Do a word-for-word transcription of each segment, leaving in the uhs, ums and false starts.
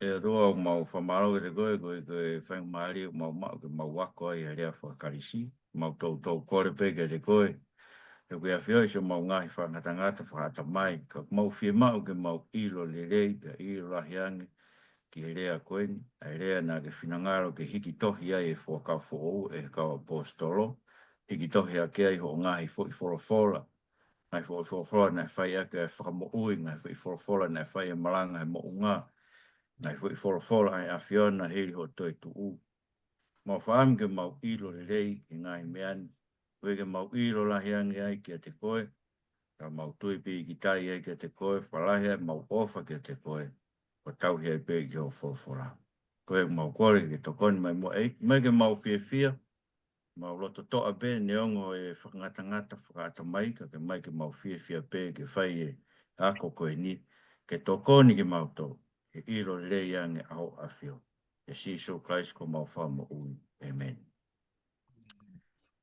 ʻE ʻOtua, ʻoku mau fakamālō kiate koe, koeʻuhi ko e faingamālie ʻoku mau maʻu ke mau ako ai ʻa e lea faka-Kalisi. Mau toutou kole pē kiate koe, ʻoku ke ʻafioʻi siʻomau ngaahi fakangatangata fakaʻatamai, ka ʻoku mau fiemaʻu ke mau ʻilo lelei, pea ʻilo lahi ange ki he lea ko eni, ʻa e lea naʻa ke finangalo ke hiki tohi ai e Fuakava Foʻou ʻe he kau ʻaposetolo, hiki tohi hake ai hoʻo ngaahi foʻi folofola, ngaahi foʻi folofola naʻe fai ʻaki e fakamoʻui, ngaahi foʻi folofola naʻe fai e malanga he moʻunga, ngaahi foʻi folofola ʻa e ʻAfiona hili hoʻo toetuʻu. Mau fakaʻamu ke mau ʻilo lelei ki he ngaahi meʻa ni, koeʻuhi ke mau ʻilo lahi ange ai kiate koe, ka mau tui pīkitai ai kiate koe, fakalahi ai ʻemau ʻofa kiate koe, ʻo tauhi ai pē ki hoʻo folofola. Ko ia ʻoku mau kole ke ke tokoni mai muʻa, ʻEiki, ʻomai ke mau fiefia, mau loto toʻa pē, neongo e fakangatangata fakaʻatamai, ka ke ʻomai ke mau fiefia pē ke fai e ako ko eni, ke tokoni kimautolu ke ʻilo lelei ange ʻa hoʻo ʻAfio. ʻIa Sīsū Kalaisi ko homau Fakamoʻui. ʻĒmeni.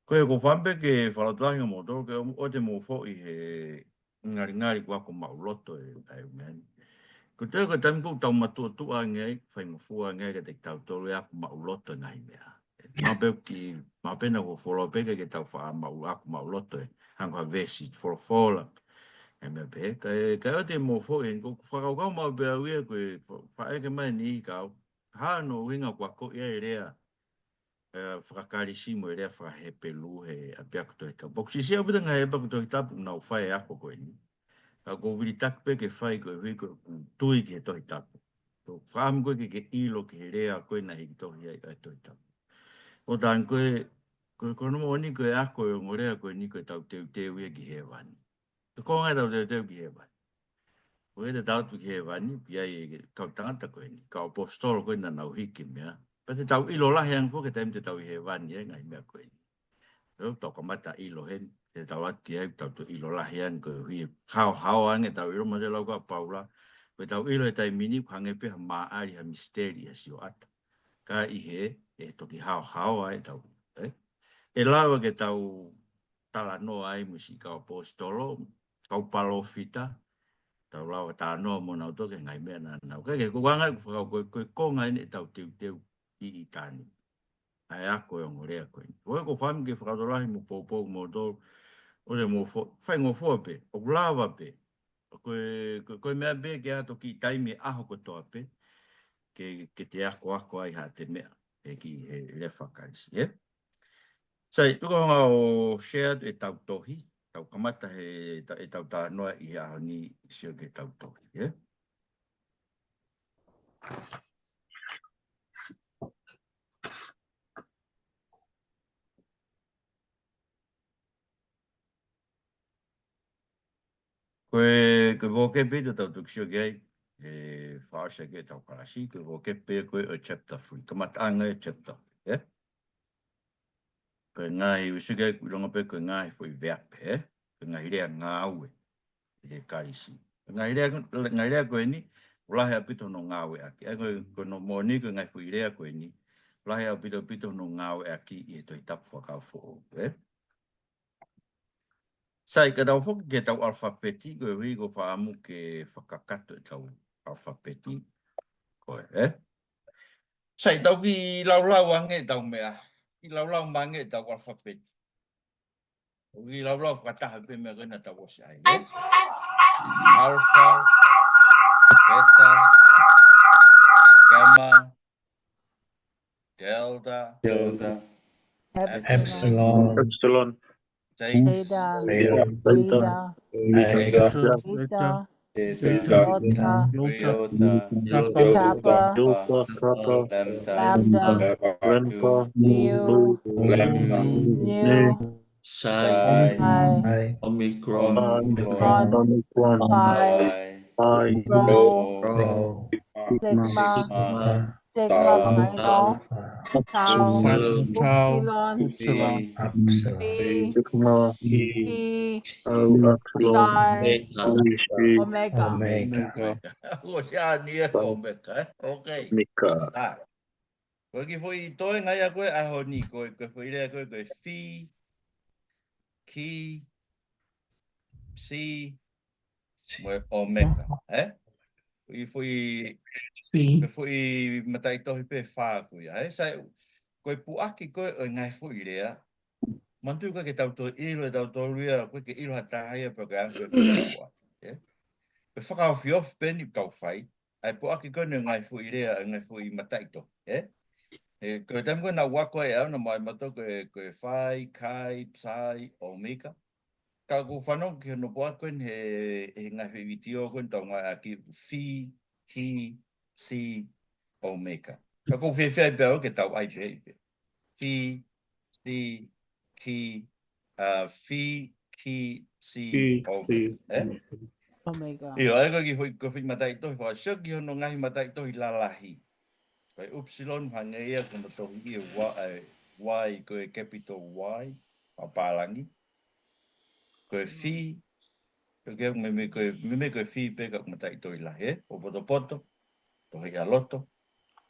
Ko ia, ʻoku ou fakaʻamu pē ke fakalotolahi kimoutolu, ke ʻoua te mou foʻi he ngalingali ʻoku ako maʻuloto e ngaahi meʻa ni. Ko e toe ko e taimi ʻoku tau matuʻotuʻa ange ai, faingofua ange ai kiate kitautolu e ako maʻuloto e ngaahi meʻa. Mahalo pē ki, mahalo pē naʻa ʻoku fuoloa pē ke tau faʻa maʻu, ako maʻuloto e, hangē ko ha veesi folofola, e meʻa pehē, ka e, ka ʻoua te mou foʻi, ʻoku ou fakakaukau maʻu pē au ia ko e fa-, faʻa ʻeke mai ni ka au, hā hono ʻuhinga ʻoku akoʻi ai e lea, e, faka-Kalisi mo e lea faka-Hepelū he ʻapiako Tohi Tapu. ʻOku siʻisiʻi ʻaupito e ngaahi ʻapiako Tohi Tapu ʻoku nau fai e ako ko eni. Ka ʻoku ou vilitaki pē ke fai koeʻuhi ko ʻeku tui ki he Tohi Tapu. ʻOku ou fakaʻamu koe ke ke ʻilo ki he lea ko ē naʻe hiki tohi ai ʻa e Tohi Tapu. ʻO taimi ko ē, ko, ko hono moʻoni ko e ako e ongo lea ko eni ko ʻetau teuteu ia ki hēvani. Ko e konga ʻetau teuteu ki hēvani. Ko e te tau atu ki hēvani, pea ʻi ai e kau tangata ko eni, kau ʻaposetolo ko ē naʻa nau hiki e meʻa. Pea te tau ʻilo lahi ange foki he taimi te tau ʻi hēvani ai e ngaahi meʻa ko eni. ʻOku tau kamata ʻilo heni, te tau ʻatu ki ai, tau toe ʻilo lahi ange koeʻuhi ʻe haohaoa ange ʻetau ʻilo, mahalo te lau ko ē ʻa Paula, ko ʻetau ʻilo he taimi ni ʻoku hangē pē ha māʻali, ha misiteli, ha sioʻata. Ka ʻi hē, ʻe toki haohaoa ai ʻetau, ē? ʻE lava ke tau talanoa ai mo siʻi kau ʻaposetolo, kau palōfita, tau lava talanoa mo nautolu ki he ngaahi meʻa naʻa nau. Ka ko e anga ʻeku fakakaukau ko e, ko e konga eni ʻetau teuteu ʻi ʻitāniti. ʻA e ako e ongo lea ko eni. Ko ia ʻoku ou fakaʻamu ke fakalotolahi mo poupou kimoutolu, ʻoua te mou fo-, faingofua pē, ʻoku lava pē. Ko e, ko e, ko e meʻa pē ke ʻai ha kiʻi taimi he ʻaho kotoa pē, ke, ke te akoako ai haʻate meʻa, ʻe ki he lea faka-Kalisi, ē? Sai, tuku hoʻo hanga ʻo share atu ʻetau tohi, tau kamata he ta-, ʻetau talanoa ʻi he ʻaho ni, sio ki heʻetau tohi, ē? Ko e, ko e vōkepi ʻe tau toki sio ki ai, ʻe fakaʻosi ʻaki ʻetau kalasi, ko e vōkepi ko ē ʻo e chapter three, kamataʻanga e chapter, ē? Ko e ngaahi, ʻoku sio ki ai ʻoku ʻilonga pē ko e ngaahi foʻi veape, ē? Ko e ngaahi lea ngāue ʻi he kalasi. Ko e ngaahi lea, ngaahi lea ko eni, ʻoku lahi ʻaupito hono ngāueʻaki. ʻA ia ko e, ko hono moʻoni ko e ngaahi foʻi lea ko eni, ʻoku lahi ʻaupito, ʻaupito hono ngāueʻaki ʻi he Tohi Tapu Fuakava Foʻou, ē? Sai, ka tau foki ki heʻetau ʻalafapeti, koeʻuhi ʻoku ou fakaʻamu ke fakakakato ʻetau ʻalafapeti. Ko ē, ē? Sai, tau kiʻi laulau ange ʻetau meʻa. Kiʻi laulau mai ange ʻetau ʻalafapeti. ʻOku kiʻi laulau fakataha pē meʻa ko ē naʻa tau ʻosi ʻai, ē? Alpha, Beta, Gamma, Delta, Delta, Epsilon, Epsilon, Theta, Theta, Theta, Theta, Omega, Omega, Theta, Theta, Theta, Iota, Iota, Iota, Kappa, Kappa, Iota, Kappa, Lambda, Lambda, Lambda, Mu, Mu, Lambda, Mu, Mu, Mu, Psi, Psi, Omicron, Omicron, Omicron, Pi, Pi, Rho, Rho, Rho, Sigma, Sigma, Sigma, Tau, Tau, Tau, Tau, Epsilon, Epsilon, Epsilon, Phi, Phi, Phi, Phi, Tau, Epsilon, Psi, Omega, Omega. Omega. Omega. ʻOku ʻi ai ʻa e Omega, ē? Okay. Omega. ʻA. Ko e kiʻi foʻi toenga ia ko ē ʻaho ni, ko e, ko e foʻi lea ko ē, ko e Phi, Ki, Psi, mo e Omega, ē? Ko e foʻi Phi. Ko e foʻi mataʻitohi pē ʻe fā ko ia, ē? Sai, ko e puʻaki ko ē ʻo e ngaahi foʻi lea. Manatuʻi ko ē ke tau toe ʻilo ʻe tautolu ia, ko ē ke ʻilo ha taha ia pe ko e anga ko ē ko e puʻaki, ē? Ko e fakaofiofi pē eni ʻoku tau fai, ʻa e puʻaki ko ē ʻo e ngaahi foʻi lea, ʻa e ngaahi foʻi mataʻitohi, ē? Ē, ko e taimi ko ē naʻa ku ako ai ʻe au, naʻa mau ʻai mautolu ko e, ko e fai, kai, psi, omeka. Ka ʻoku ou fanongo ki hono puʻaki ko eni he, he ngaahi foʻi vitiō ko eni ʻoku tau ngāueʻaki, fi, ki, psi, omeka. Ka ʻoku ou fiefia ai pē au ke tau ʻai pē ʻi pē. Fi, si, ki, ʻa, fi, ki, psi, Ki, omeka. si, Ē? omeka. Omeka. ʻIo, ʻa ia ko e kiʻi foʻi, ko e foʻi mataʻitohi, fakasio ki hono ngaahi mataʻitohi lalahi. Ko e upsilon, hangē ia ko hono tohi ʻi he wa-, ʻa e Y, ko e capital Y, ʻa pālangi. Ko e fi, ko e ke meimei ko e, meimei ko e fi pē ka ʻoku mataʻitohi lahi, ē? ʻO potopoto, tohi ʻa loto,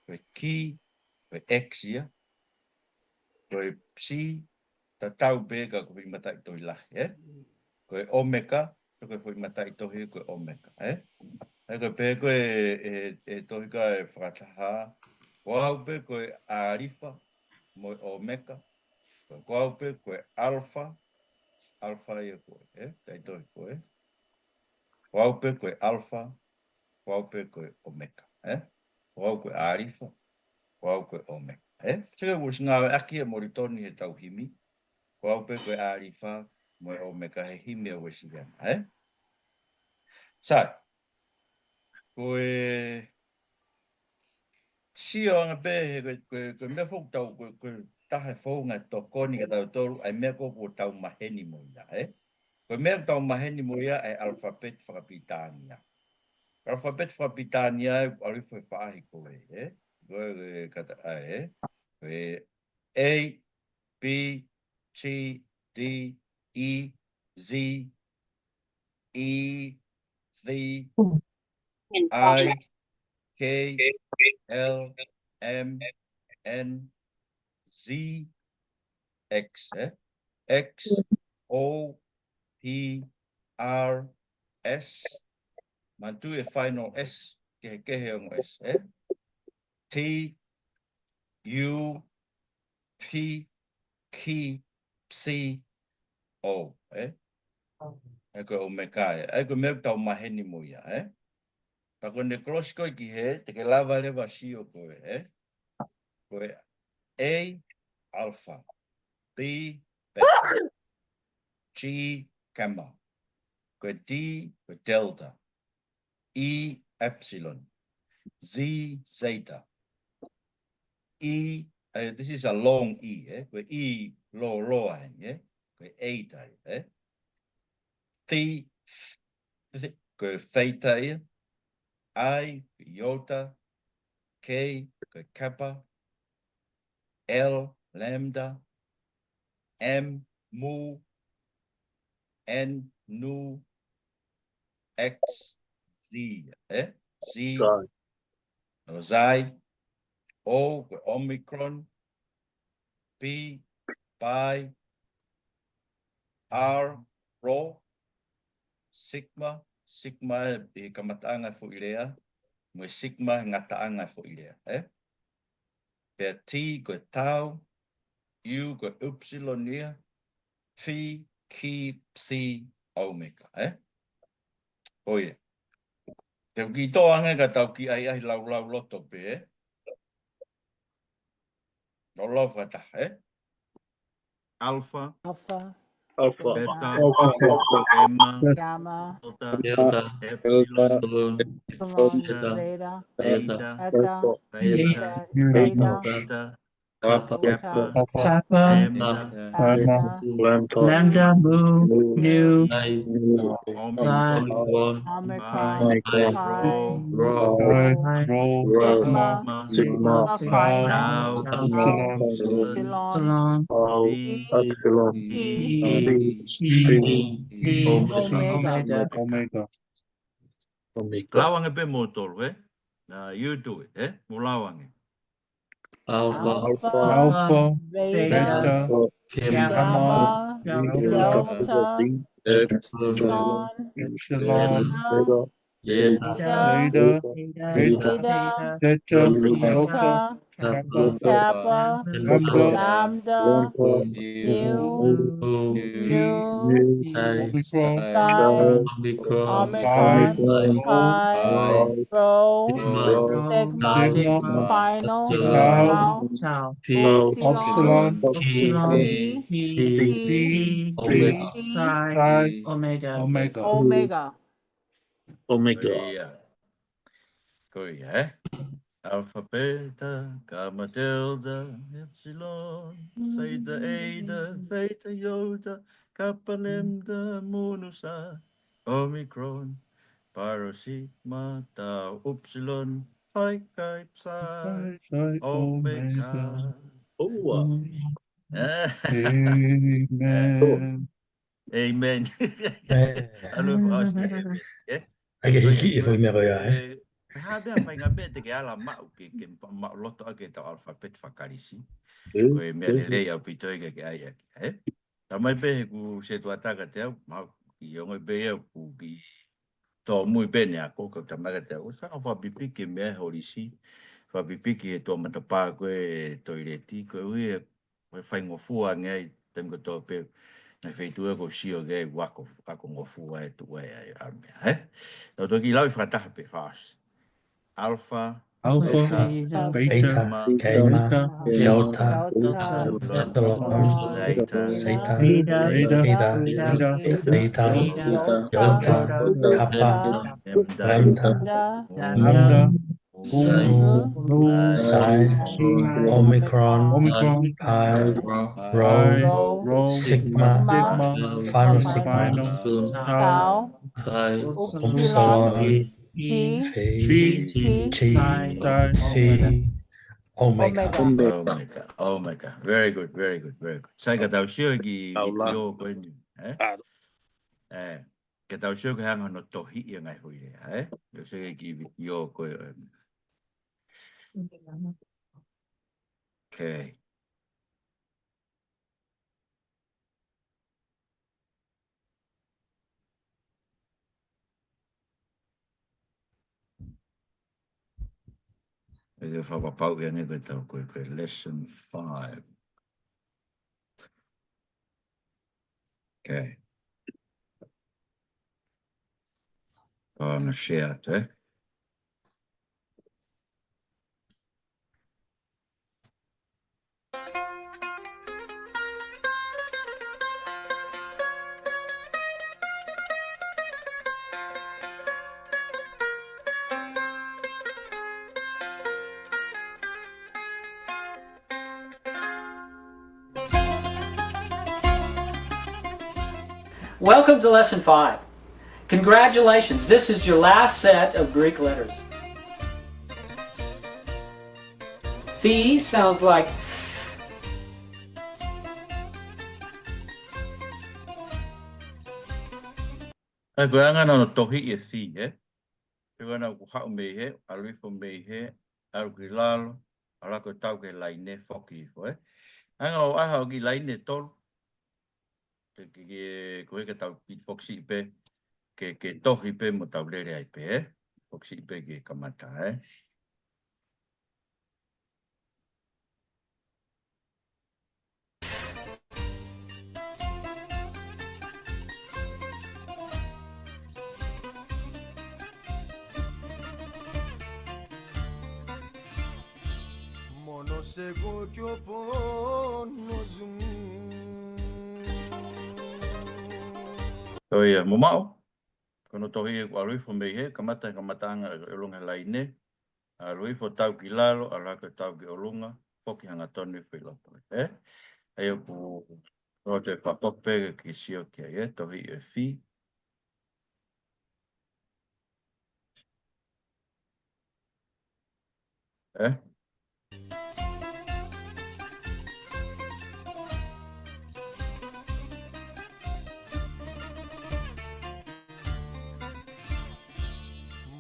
ko e ki, ko e X ia, ko e psi, tatau pē ka ko e foʻi mataʻitohi lahi, ē? Ko e omeka, ko e foʻi mataʻitohi ko e omeka, ē? ʻA ia ko e pehē ko ē, ʻe, ʻe tohi ko ē fakataha, ko au pē ko e ʻālifa, mo e omeka, ko, ko au pē ko e ʻalfa, ʻalfa ia ko ē, ē? Taʻitohi ko ē. Ko au pē ko e ʻalfa, ko au pē ko e omeka, ē? Ko au ko e ʻālifa, ko au ko e omeka, ē? Sio ki he uesinga ʻaki ʻe Molitoni he tau himi, ko au pē ko e ʻālifa, mo e omeka he himi ʻa Uēsiliana, ē? Sai, ko e sio ange pē he ko e, ko e, ko e meʻa foʻou tau, ko e, ko e taha e founga tokoni kia tautolu, ʻa e meʻa ko ē ʻoku tau maheni mo ia, ē? Ko e meʻa ʻoku tau maheni mo ia, ʻa e ʻalafapeti fakapilitānia. ʻAlafapeti fakapilitānia, ʻe ʻalu hifo he faʻahi ko ē, ē? Ko e, ko e kata, ʻa ē, ē? Ko e A, B, C, D, E, Z, E, V, I, K, L, M, N, Z, X, ē? X, O, P, R, S, manatuʻi e final S, kehekehe ongo S, ē? T, U, P, K, psi, O, ē? ʻA ia ko e omeka, ē? ʻA ia ko e meʻa ʻoku tau maheni mo ia, ē? Ka ko ʻene kolosi ko ē ki hē, te ke lava leva sio ko ē, ē? Ko e A, ʻalfa, B, beta, G, gamma, ko e D, ko e delta, E, epsilon, Z, zeta, E, eh, this is a long E, ē? Ko e E lōloa heni, ē? Ko e eta, ē? T, ko e theta ia, I, iota, K, ko e kappa, L, lambda, M, mu, N, nu, X, Z, ē? Z, Sai. ʻo Xi, O, ko e omicron, P, pi, R, rho, sigma, sigma ʻi he kamataʻanga e foʻi lea, mo e sigma he ngataʻanga e foʻi lea, ē? Pea T ko e tau, U ko e upsilon ia, Phi, Ki, Psi, Omeka, ē? ʻO ia. Te u kiʻi toʻo ange ka tau kiʻi ʻai ʻai laulau loto pē, ē? Laulau fakataha, ē? Alpha, Alpha, Alpha, Beta, Alpha, Gamma, Gamma, Delta, Delta, Epsilon, Epsilon, Epsilon, Zeta, Zeta, Beta, Beta, Beta, Beta, Beta, Kappa, Kappa, Kappa, Lambda, Gamma, Gamma, Lambda, Lambda, Mu, Mu, Nu, Psi, Nu, Psi, Omicron, Omicron, Omicron, Pi, Pi, Rho, Rho, Rho, Gamma, Sigma, Sigma, Tau, Tau, Epsilon, Epsilon, Tau, Epsilon, Epsilon, Pi, Phi, Phi, Phi, Omega. Omega. Omega. Lau ange pē moutolu, ē? Now you do it, ē? Mou lau ange. Alpha, Alpha, Beta, Beta, Gamma, Gamma, Gamma, Delta, Delta, Epsilon, Epsilon, Epsilon, Zeta, Zeta, Zeta, Zeta, Zeta, Zeta, Delta, Delta, Kappa, Kappa, Lambda, Lambda, Lambda, Nu, Nu, Nu, Nu, Psi, Psi, Omicron, Omicron, Omicron, Pi, Pi, Rho, Rho, Sigma, Sigma, Sigma, Epsilon, Tau, Tau, Tau, Pi, Epsilon, Epsilon, Pi, Pi, Pi, Pi, Pi, Phi, Omega, Phi, Phi, Omega, Omega, Omega. Omega. Ko ia. Ko ia, ē? Alpha, Beta, Gamma, Delta, Epsilon, Zeta, Eta, Theta, Iota, Kappa, Lambda, Mu, Nu, Psi, Omicron, Pi, Rho, Sigma, Tau, Upsilon, Phi, Chi, Psi, Phi, Psi, Omega. Omega. ʻOua. Mm. ʻĒ. Amen. Amen. Ē. ʻAlu e fakaʻosi ʻa e amen, ē? ʻAi ke hiki e foʻi meʻa ko ia, ē? Ko e hā e meʻa faingataʻa te ke ala maʻu ke, ke ma-, maʻuloto ʻaki ʻetau alphabet faka-Kalisi. Ē, ko e meʻa ē, ē. Lelei ʻaupito ia ke ʻai ʻaki, ē? Talamai pē ʻe heʻeku setuata kiate au, ma, ʻi ongo pē ia ʻoku kiʻi tōmui pē ʻene ako, ka talamai kiate au, ʻoua ʻe fakapipiki e meʻa he holisi, fakapipiki he tuʻa matapā ko e toileti, koeʻuhi he ko e faingofua ange ai, taimi kotoa pē, ngaahi feituʻu ē ʻoku ou sio ki ai ʻoku ako, ako ngofua e tuʻu ai ʻa e meʻa, ē? Tau toki lau ʻi fakataha pē, fast. Alpha, Alpha, Beta, Beta, Gamma, Gamma, Delta, Delta, Delta, Epsilon, Epsilon, Zeta, Zeta, Theta, Theta, Theta, Theta, Theta, Iota, Iota, Kappa, Kappa, Lambda, Lambda, Lambda, Mu, Mu, Mu, Psi, Psi, Omicron, Omicron, Pi, Pi, Rho, Rho, Rho, Sigma, Sigma, Sigma, Phi Epsilon, Phi Epsilon, Tau, Tau, Tau, Upsilon, Upsilon, Phi, Phi, Phi, Phi, Phi, Phi, Psi, Psi, Psi, Omega. Omega. Omega. Omega. Very good, very good, very good. Sai ka tau sio ki he vitiō ko eni, ē? ʻA. Ē, ka tau sio ki he anga hono tohiʻi e ngaahi foʻi lea, ē? Tau sio ki he vitiō ko ē. Okay. ʻE ke fakapapauʻi ange ko e tau ko e, ko e lesson five. Okay. Ko e anga share atu, ē? Welcome to lesson five. Congratulations, this is your last set of Greek letters. Phi sounds like F. Ē, ko e anga hono tohiʻi e phi, ē? Pea ko ena ʻoku haʻu mei hē, ʻalu hifo mei hē, ʻalu ki lalo, ʻalu hake ʻo tau ki he laine, foki hifo, ē? Anga ʻo ʻai ha kiʻi laine ʻe tolu, ke, ke, ke, ko e ke tau kiʻi fokisiʻi pē, ke, ke tohi pē mo tau lele ai pē, ē? Fokisiʻi pē ke kamata, ē? Μόνος εγώ και ο πόνος μου. ʻOiauē, mou maʻu. Ko hono tohiʻi ʻoku ʻalu hifo mei hē, kamata, kamataʻanga ʻi ʻolunga he laine. ʻAlu hifo tau ki lalo, ʻalu hake tau ki ʻolunga, foki hangatonu hifo ʻi loto, ē? ʻA ia ʻoku, ʻoku te fakapō pē ke sio ki ai, ē? Tohiʻi e phi. Ē?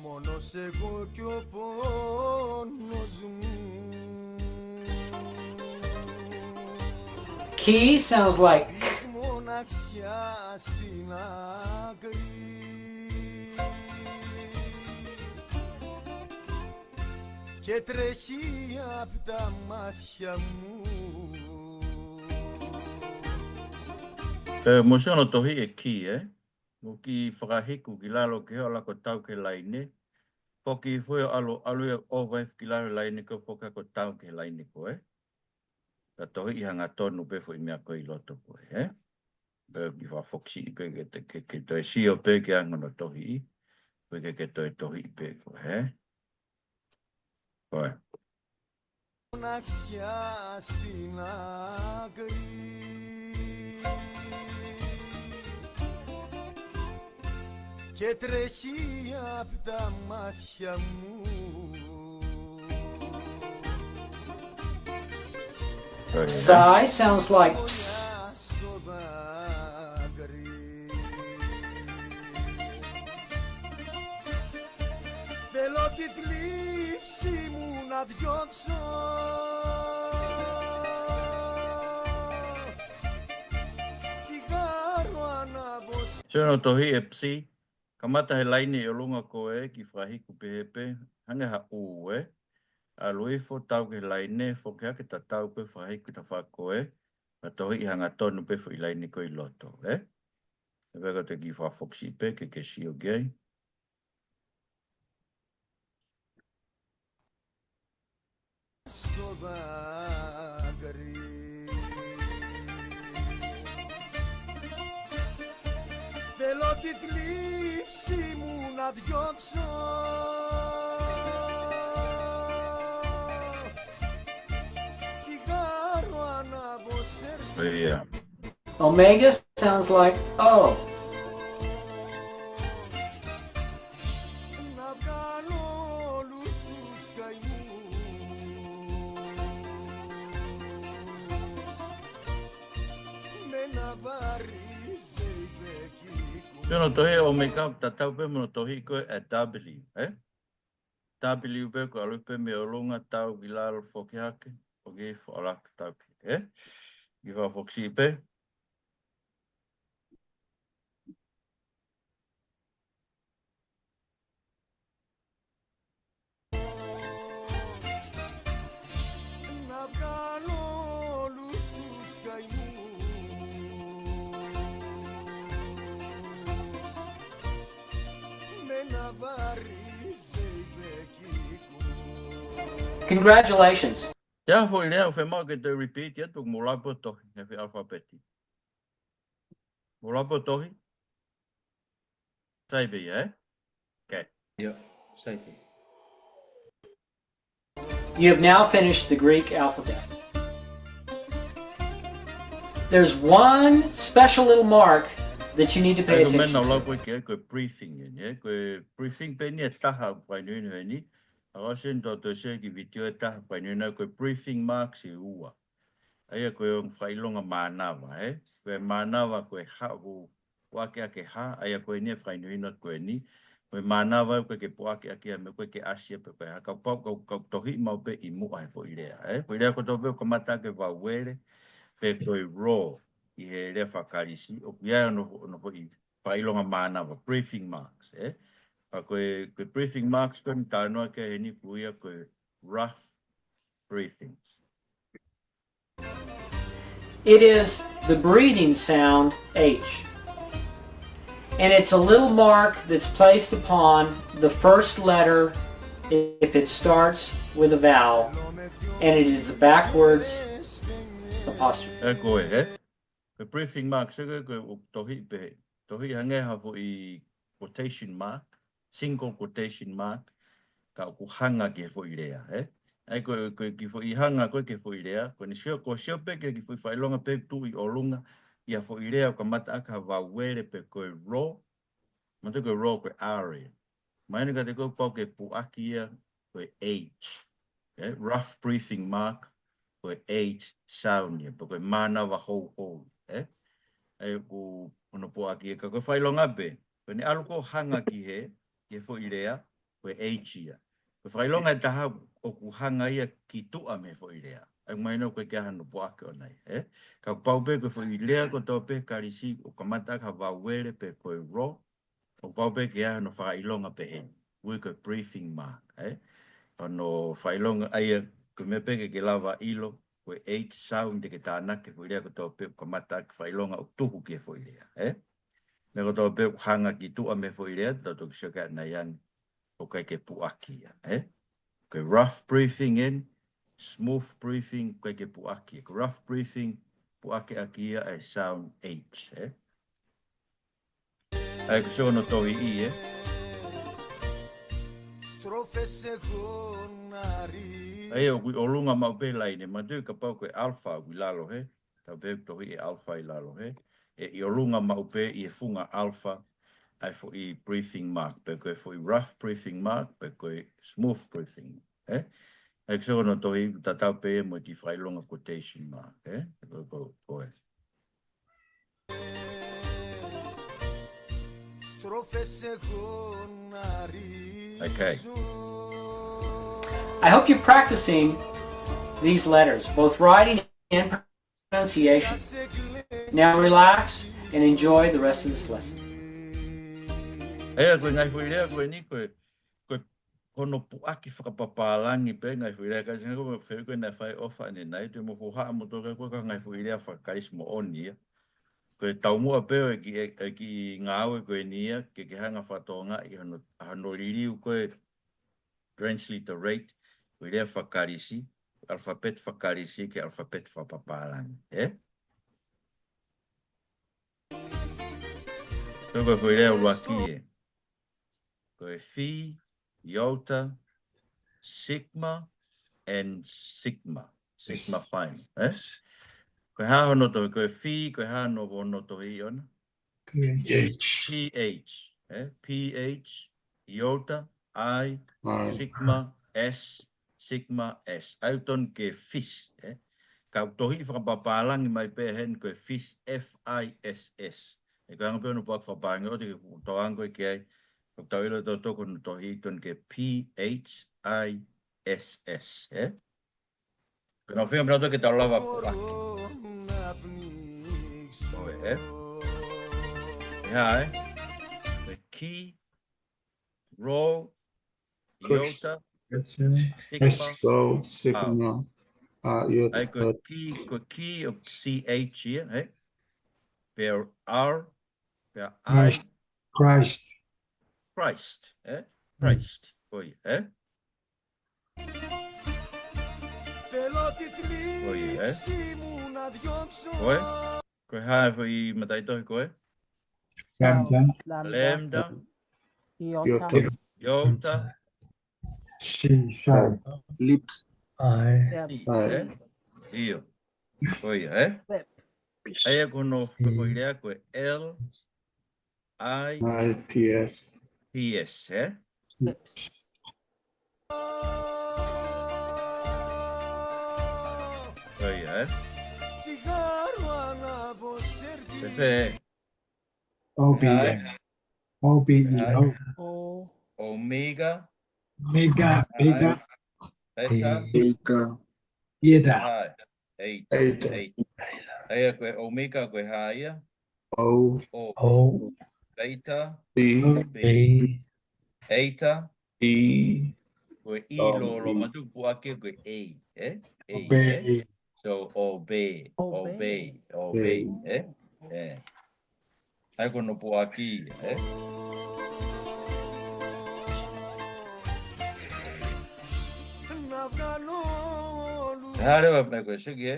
Μόνος εγώ και ο πόνος μου. Khi sounds like Της μοναξιάς στην άκρη. Και τρέχει απ' τα μάτια μου. Ē, mou sio hono tohiʻi e kī, ē? Mou kiʻi fakahiku ki lalo ki he ʻoua ʻe tau ki he laine. Foki foʻi ʻalu, ʻalu ia ʻo vai ki lalo laine ko ē, foki hake ʻo tau ki he laine ko ē. Ka tohiʻi hangatonu pē foʻi meʻa ko ē ʻi loto ko ē, ē? Pea kiʻi fakafoki pē ke, ke, ke toe sio pē ki he anga hono tohiʻi, pe ke, ke toe tohiʻi pē ko ē, ē? Ko ē. Μοναξιά στην άκρη και τρέχει απ' τα μάτια μου. Sigh sounds like ps. Θέλω τη θλίψη μου να διώξω. Τσιγάρο ανάβω. Sio hono tohiʻi e psi. Kamata he laine ʻi ʻolunga ko ē, kiʻi fakahiku pehē pē, hangē ha ʻū, ē? ʻAlu hifo, tau ki he laine, foki hake, tatau pē, fakahiku ki he tafaʻaki ko ē, ka tohiʻi hangatonu pē foʻi laine ko ē ʻi loto, ē? Pea ka te kiʻi fakafoki pē ke ke sio ki ai. Θέλω τη θλίψη μου να διώξω. Τσιγάρο ανάβω σε Omega sounds like oh. Να βγάλω όλους τους καημούς με ένα βαρύ ζεϊμπέκι. Sio hono tohiʻi e omega, tatau pē mo hono tohiʻi ko ē e W, ē? W pē ko e ʻalu pē mei ʻolunga, tau ki lalo, foki hake, foki hifo, ʻalu hake, tau ki, ē? Kiʻi fakafoki pē. Να βγάλω όλους τους καημούς με ένα βαρύ ζεϊμπέκι. Congratulations. ʻI ai ha foʻi lea ʻoku fiemaʻu ke toe repeat ia, tuku mou lava pē ʻo tohi, he foʻi alphabet. Mou lava pē ʻo tohi. Sai pē ia, ē? Okay. Yep, sai pē. You have now finished the Greek alphabet. There's one special little mark that you need to pay attention to. Ko e meʻa naʻa ku lau ko ē ki ai, ko e briefing eni, ē? Ko e briefing pē eni ʻe taha ʻoku fakahinohino heni. ʻOsi eni ʻoku toe sio ki he vitiō ʻe taha ʻoku fakahinohino, ko e briefing marks ʻe ua. ʻA ia ko e ongo fakaʻilonga mānava, ē? Ko e mānava ko e hā ʻoku puʻaki ʻaki e hā, ʻa ia ko eni ʻe fakahinohino ko eni. Ko e mānava ʻoku ʻikai ke puʻaki ʻaki ha meʻa, ʻoku ʻikai ke ʻasi ia pe ko e hā. Kapau, kapau, kapau ʻoku tohiʻi maʻu pē ʻi muʻa he foʻi lea, ē? Foʻi lea kotoa pē ʻoku kamata ʻaki e vauele pe ko e ro ʻi he lea faka-Kalisi, ʻoku ʻi ai hono, hono foʻi fakaʻilonga mānava, briefing marks, ē? Pea ko e, ko e briefing marks ko eni ʻoku talanoa ki ai heni ʻoku ui ia ko e rough briefings. It is the breathing sound H. And it's a little mark that's placed upon the first letter if it starts with a vowel, and it is a backwards apostrophe. Ē, ko ē, ē? Ko e briefing mark, sio ko ē, ko e ʻoku tohiʻi pē. Tohiʻi hangē ha foʻi quotation mark, single quotation mark, ka ʻoku hanga ki he foʻi lea, ē? ʻA ia ko e, ko e kiʻi foʻi hanga ko ē ki he foʻi lea, ko eni sio, ko e sio pē ki he kiʻi foʻi fakaʻilonga pē ʻoku tuʻu ʻi ʻolunga ʻi ha foʻi lea ʻoku kamata ʻaki ha vauele pe ko e ro, mahalo ko e ro ko e R ia. Mahino kiate koe ʻoku pau ke puʻaki ia ko e H. Ē, rough briefing mark, ko e H sound ia, pe ko e mānava houhou, ē? ʻA ia ʻoku hono puʻaki ia, ka ko e fakaʻilonga pē, ko eni ʻalu ʻo hanga ki he, ki he foʻi lea, ko e H ia. Ko e fakaʻilonga ʻe taha ʻoku hanga ia ki tuʻa mei he foʻi lea. ʻA ia mahino ʻoku ʻikai ke ʻi ai hano puʻaki ʻoʻona ia, ē? Ka ʻoku pau pē ko e foʻi lea kotoa pē he Kalisi ʻoku kamata ʻaki ha vauele pe ko e ro, ʻoku pau pē ke ʻi ai hano fakaʻilonga pehē, ui ko e briefing mark, ē? ʻa hono fakaʻilonga ʻa ia, ko e meʻa pē ke ke lava ʻilo, ko e H sound te ke tānaki he foʻi lea kotoa pē ʻoku kamata ʻaki fakaʻilonga ʻo tuhu ki he foʻi lea, ē? Meʻa kotoa pē ʻoku hanga ki tuʻa mei he foʻi lea, tau toki sio ki ai ʻanai ange, ʻoku ʻikai ke puʻaki ia, ē? Ko e rough breathing eni, smooth breathing, ʻoku ʻikai ke puʻaki ia. Ko e rough breathing, puʻaki ʻaki ia ʻa e sound H, ē? ʻA ia ko e sio hono tohiʻi, ē? ʻA ia ʻoku ʻi ʻolunga maʻu pē laine, manatuʻi kapau ko e alpha ʻoku ʻi lalo hē, tau pehē ʻoku tohiʻi e alpha ʻi lalo hē. ʻE ʻi ʻolunga maʻu pē ʻi he funga alpha, ʻa e foʻi breathing mark, pe ko e foʻi rough breathing mark, pe ko e smooth breathing, ē? ʻA ia ko e sio hono tohiʻi tatau pē mo e kiʻi fakaʻilonga quotation mark, ē? Ko, ko, ko e. Okay. I hope you're practicing these letters, both writing and pronunciation. Now relax and enjoy the rest of this lesson. ʻA ia, ko e ngaahi foʻi lea ko eni, ko e, ko e, ko hono puʻaki fakapapālangi pē ngaahi foʻi lea, ka singa ko e fehuʻi ko ē naʻe fai ʻofa ʻanenai, te mo hohaʻa mo toka ko e ngaahi foʻi lea faka-Kalisi moʻoni ia. Ko e taumuʻa pē ʻo e kiʻi, e, e kiʻi ngāue ko eni ia, ke ke hanga ʻo fakatokangaʻi hono, hono liliu ko e transliterate, foʻi lea faka-Kalisi, alphabet faka-Kalisi ki he alphabet fakapapālangi, ē? Ko e, ko e foʻi lea ʻuluaki ē. Ko e phi, iota, sigma, and sigma. Sigma final, ē? Ko e hā hono tohi, ko e phi, ko e hā hono, hono tohi ʻona? P H. P H, ē? P H, iota, I, I. Sigma, S, sigma, S. ʻA ia ʻoku tonu ke fiss, ē? Ka ʻoku tohiʻi fakapapālangi mai pē heni ko e fiss, F I S S. ʻE ko e anga pē hono puʻaki fakapapālangi ʻo te ke tokanga ko ē ki ai. ʻOku tau ʻilo ʻe tautolu ko hono tohiʻi ʻoku tonu ke P H I S S, ē? Ko e ngaahi feinga pē nautolu ke tau lava puʻaki. ʻO ē, ē? ʻE hā, ē? Ko e ki, ro, iota, sigma, S, ro, sigma, a, iota. ʻA ia ko e ki, ko e ki ʻoku C H ia, ē? Pea R, pea I. Christ. Christ. Christ, ē? Christ. Ko ia, ē? Ko ia, ē? Ko e? Ko e hā e foʻi mataʻitohi ko ē? Lambda. Lambda. Iota. Iota. Shi, shai. Lips. I. Ē? ʻIo. Ko ia, ē? ʻA ia ko hono foʻi lea ko e L, I, I P S. P S, ē? Ko ia, ē? Pepe. O B M. O B E O. O. Omega. Omega, beta. Beta. Beta. Ieta. Hai. Eta. Eta. Eta. ʻA ia ko e omega ko e hā ia? O. O. O. Beta. B. B. B. Eta. E. Ko e E lōloa mātuʻaki puʻaki ko e A, ē? A, ē? Obey. So, obey, obey, obey, ē? Ē. ʻA ia ko hono puʻaki, ē? Hā leva pē ko e siki, ē?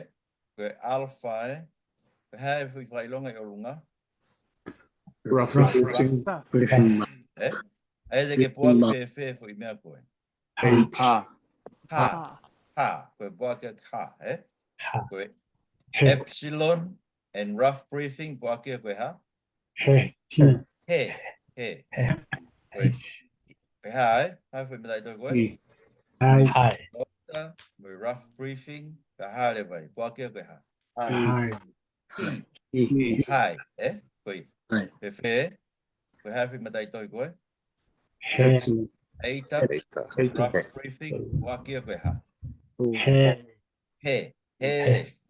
Ko e alpha, ē? Ko e hā e foʻi fakaʻilonga ʻi ʻolunga? Rough. Rough. Ē? ʻA ia te ke puʻaki fēfē foʻi meʻa ko ē? H. Ha. Ha. Ha. Ko e puʻaki ha, ē? Ha. Ko e he. Epsilon and rough breathing, puʻaki ko e hā? He. He. He. He. He. Ko e, ko e hā, ē? Hā e foʻi mataʻitohi ko ē? He. Hai. Hai. Iota, mo e rough breathing, ka hā leva ai, puʻaki ko e hā? Hai. Hai. He. He. Hai, ē? Ko ia. Hai. Fēfē, ko e hā e foʻi mataʻitohi ko ē? He. Eta. Eta. Eta. Rough breathing, puʻaki ko e hā? He. He. He. He.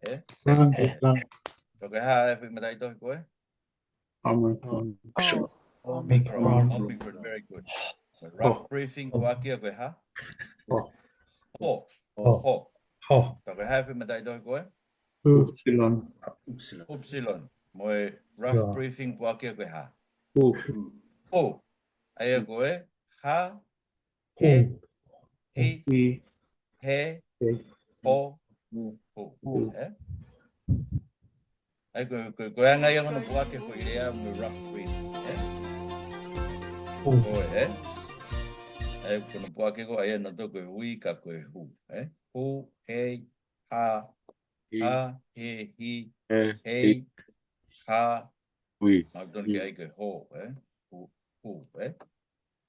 Ē? Round, round. Ko e hā e foʻi mataʻitohi ko ē? Omicron. Omicron. Omicron. Omicron. Very good. Rough breathing, puʻaki ko e hā? O. Ho. Ho. Ho. Ho. Ka ko e hā e foʻi mataʻitohi ko ē? Upsilon. Upsilon. Upsilon. Mo e rough Ia. briefing puʻaki ko e hā? Hu. Hu. ʻA ia ko e hā, Hu. he, hi, Hi. he, He. ho, hu. Hu. Ē? ʻA ia ko, ko, ko e anga ia hono puʻaki ko e lea mo e rough briefing, ē? Hu. Ko e, ē? ʻA ia ko hono puʻaki ko ē ʻa ia naʻe tō ko e hui ka ko e hu, ē? Hu, he, hā, Hi. hā, he, hi, He, hei, hi. hā. Hui. Mau tonu ke Hi. ʻai ko e ho, ē? Hu, hu, ē?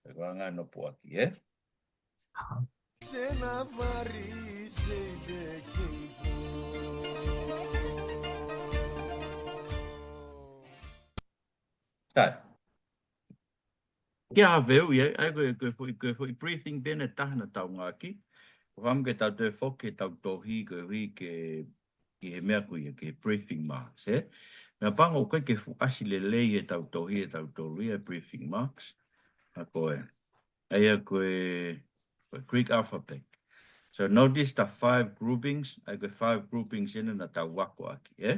Ko e anga hono puʻaki, ē? Sena vari se te kipo. Sai. Kia veu ia, ʻa ia ko e, ko e foʻi, ko e foʻi briefing pē ʻe taha naʻa tau ngāueʻaki. Ko e fakaʻamu ke tau toe foki ʻetau tohi, ko e hui ke, ki he meʻa ko ia, ki he briefing marks, ē? Meʻapango ʻoku ʻikai ke fuʻu ʻasi lelei ʻetau tohi, ʻetau tohi, ʻa e briefing marks. ʻA ko e. ʻA ia ko e, ko e Greek alphabet. So notice the five groupings, ʻa ia ko e five groupings ʻena naʻa tau akoʻaki, ē?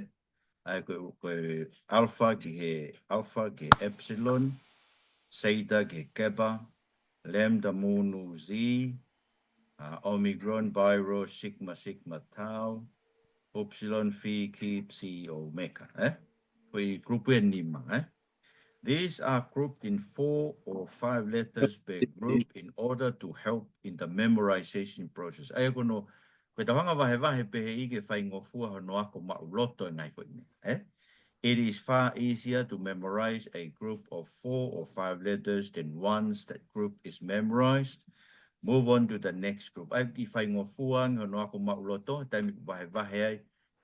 ʻA ia ko e, ko e alpha ki he, alpha ki he epsilon, zeta ki he kappa, lambda mu nu xi, uh, omicron, pi rho, sigma, sigma tau, upsilon, phi, chi, psi, omega, ē? Ko e grupu ʻe nima, ē? These are grouped in four or five letters per group in order to help in the memorization process. ʻA ia ko hono, ko ʻetau hanga vahevahe pehē ʻi he faingofua hono ako maʻuloto e ngaahi foʻi meʻa, ē? It is far easier to memorize a group of four or five letters than once that group is memorized, move on to the next group. ʻA ia ʻoku faingofua ange hono ako maʻuloto, taimi ʻoku vahevahe ai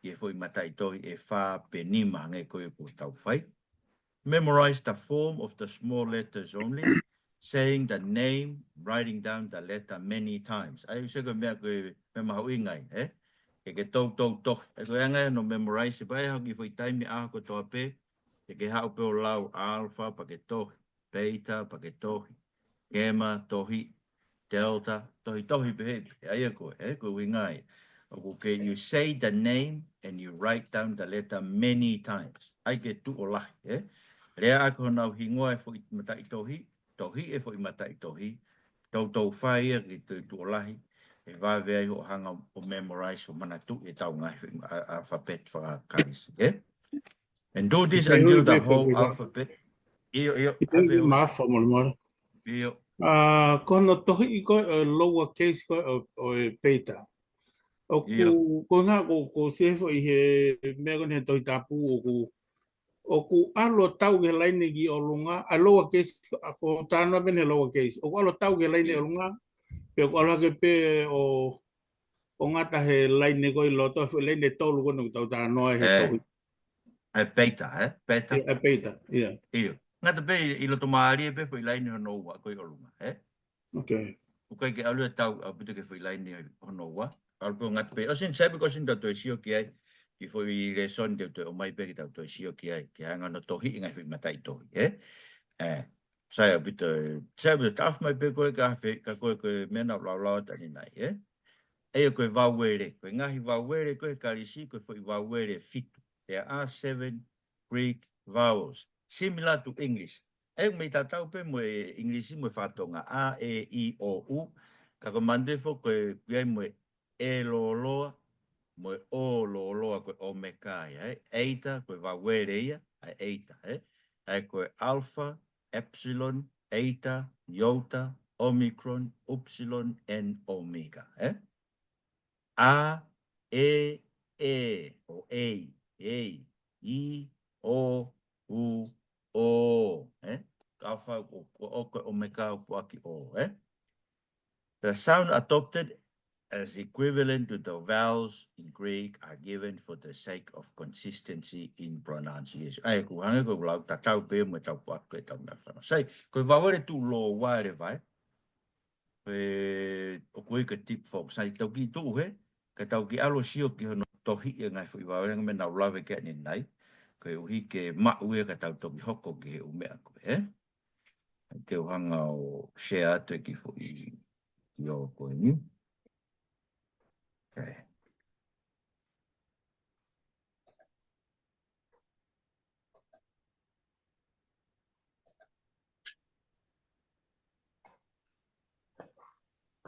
ʻi he foʻi mataʻitohi ʻe fā pe nima hangē ko ia ʻoku tau fai. Memorize the form of the small letters only, saying the name, writing down the letter many times. ʻA ia ʻoku ʻikai ko e meʻa ko e meʻa mahuʻinga ia, ē? Ke ke toutou tohi. ʻA ia ko e anga ia hono memorize, pea ʻi he hoko ki he foʻi taimi ʻaho kotoa pē, ke ke haʻu pē ʻo lau alpha pea ke tohi, beta pea ke tohi, gamma, tohi, delta, tohi, tohi pehē, ʻa ia ko e, ē, ko e ʻuhinga ia. ʻOku ke, you say the name and you write down the letter many times. ʻAi ke tuʻo lahi, ē? Lea ʻaki honau hingoa e foʻi mataʻitohi, tohi e foʻi mataʻitohi, toutou fai ia ke toe tuʻo lahi, ʻe vave ai hoʻo hanga ʻo memorize ʻo manatuʻi ʻetau ngaahi foʻi a-, alphabet faka-Kalisi, ē? And do this Ke until hui the pe whole pe pe. alphabet. ʻIo, ʻio, Ke hui ʻave pe hui. mafa mole mole. ʻIo. Ah, ko hono tohiʻi ko e, eh, lower case ko e, ʻo, ʻo e beta. ʻOku, ʻIo. ko e ʻuhinga ko, ko e sefo ʻi he meʻa ko eni he Tohi Tapu ʻoku, ʻoku ʻalu ʻo tau ki he laine ki ʻolunga, ʻa e lower case, ʻa ko e talanoa pē eni he lower case. ʻOku ʻalu ʻo tau ki he laine ʻIo. ʻolunga, pe ʻoku ʻalu hake pē ʻo, ʻo ngata he laine ko ē ʻi loto, he laine ʻe tolu ko eni ʻoku tau talanoa he Ē. tohi. ʻA e beta, ē? Beta. ʻIo, ʻa e beta, ʻio. ʻIo. Ngata pē ʻi, ʻi loto mālie pē foʻi laine hono ua ko ē ʻi ʻolunga, ē? Okay. ʻOku ʻikai ke ʻalu ia ʻo tau ʻaupito ki he foʻi laine hono ua. ʻAlu pē ʻo ngata pē. ʻOsi eni, sai pē ko ʻosi eni tau toe sio ki ai. Ki he foʻi lēsoni te u toe ʻomai pē ke tau toe sio ki ai. Ki he anga hono tohiʻi e ngaahi foʻi mataʻitohi, ē? Ē. Sai ʻaupito, sai ʻaupito, taʻofi mai pē ko e ka fe-, ka ko e, ko e meʻa naʻa ku lau atu ʻanenai, ē? ʻA ia ko e vauele, ko e ngaahi vauele ko ē he Kalisi, ko e foʻi vauele ʻe fitu. There are seven Greek vowels, similar to English. ʻA ia ʻoku mei tatau pē mo e ʻIngilisi mo e faka-Tonga, a, e, i, o, u, ka ko e mandefu ko e ʻoku ʻi ai mo e e lōloa, mo e o lōloa ko e omeka ia, ē? Eta, ko e vauele ia, ʻa e eta, ē? ʻA ia ko e alpha, epsilon, eta, iota, omicron, upsilon, and omega, ē? A, e, e, ʻo e, e, i, o, u, o, ē? Alpha, o, o, o, ko e omeka, ʻoku puʻaki o, ē? The sound adopted as equivalent to the vowels in Greek are given for the sake of consistency in pronunciation. ʻA ia, ʻoku hangē ko e lau tatau pē mo ʻetau puʻaki ʻetau meʻa fano. Sai, ko e vauele tuʻuloa ʻa e vai. Ko e, ʻoku ui ko e diphthong. Sai, tau kiʻi tuʻu hē, ka tau kiʻi ʻalu ʻo sio ki hono tohiʻi e ngaahi foʻi vauele, ngaahi meʻa naʻa ku lave ki ai ʻanenai. Koeʻuhi ke maʻu ia ka tau toki hoko ki he ʻū meʻa ko ē, ē? Te u hanga ʻo share atu e kiʻi foʻi ʻio ko eni. Okay.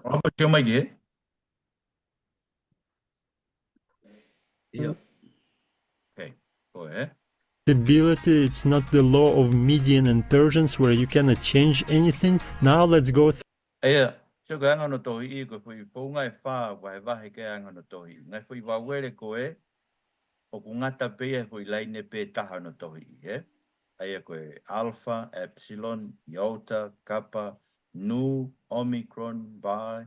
ʻOfa, sio mai ki hē? ʻIo. Okay, go ahead. Stability, it's not the law of Median and Persians where you cannot change anything. Now let's go th- ʻA ia, sio ki he anga hono tohiʻi, ko e foʻi founga ʻe fā, vahevahe ki he anga hono tohiʻi. Ngaahi foʻi vauele ko ē, ʻoku ngata pē ia he foʻi laine pē taha hono tohiʻi, ē? ʻA ia ko e alpha, epsilon, iota, kappa, nu, omicron, pi,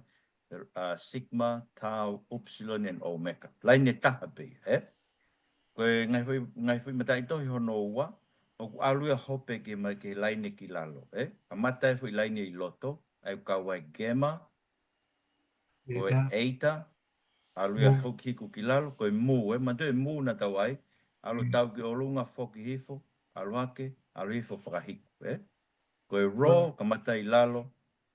ʻa, sigma, tau, upsilon, and omega. Laine taha pē ia, ē? Ko e ngaahi foʻi, ngaahi foʻi mataʻitohi hono ua, ʻoku ʻalu ia hope ki he ma-, ki he laine ki lalo, ē? Kamata e foʻi laine ʻi loto, ʻa ia ʻoku kau ai gamma, ko e eta, eta, ʻalu ia mu, foki hiku ki lalo, ko e mu, ē, manatuʻi e mu naʻa tau ʻai, ʻalu, mm, tau ki ʻolunga, foki hifo, ʻalu hake, ʻalu hifo fakahiku, ē? Ko e rho, mm, kamata ʻi lalo,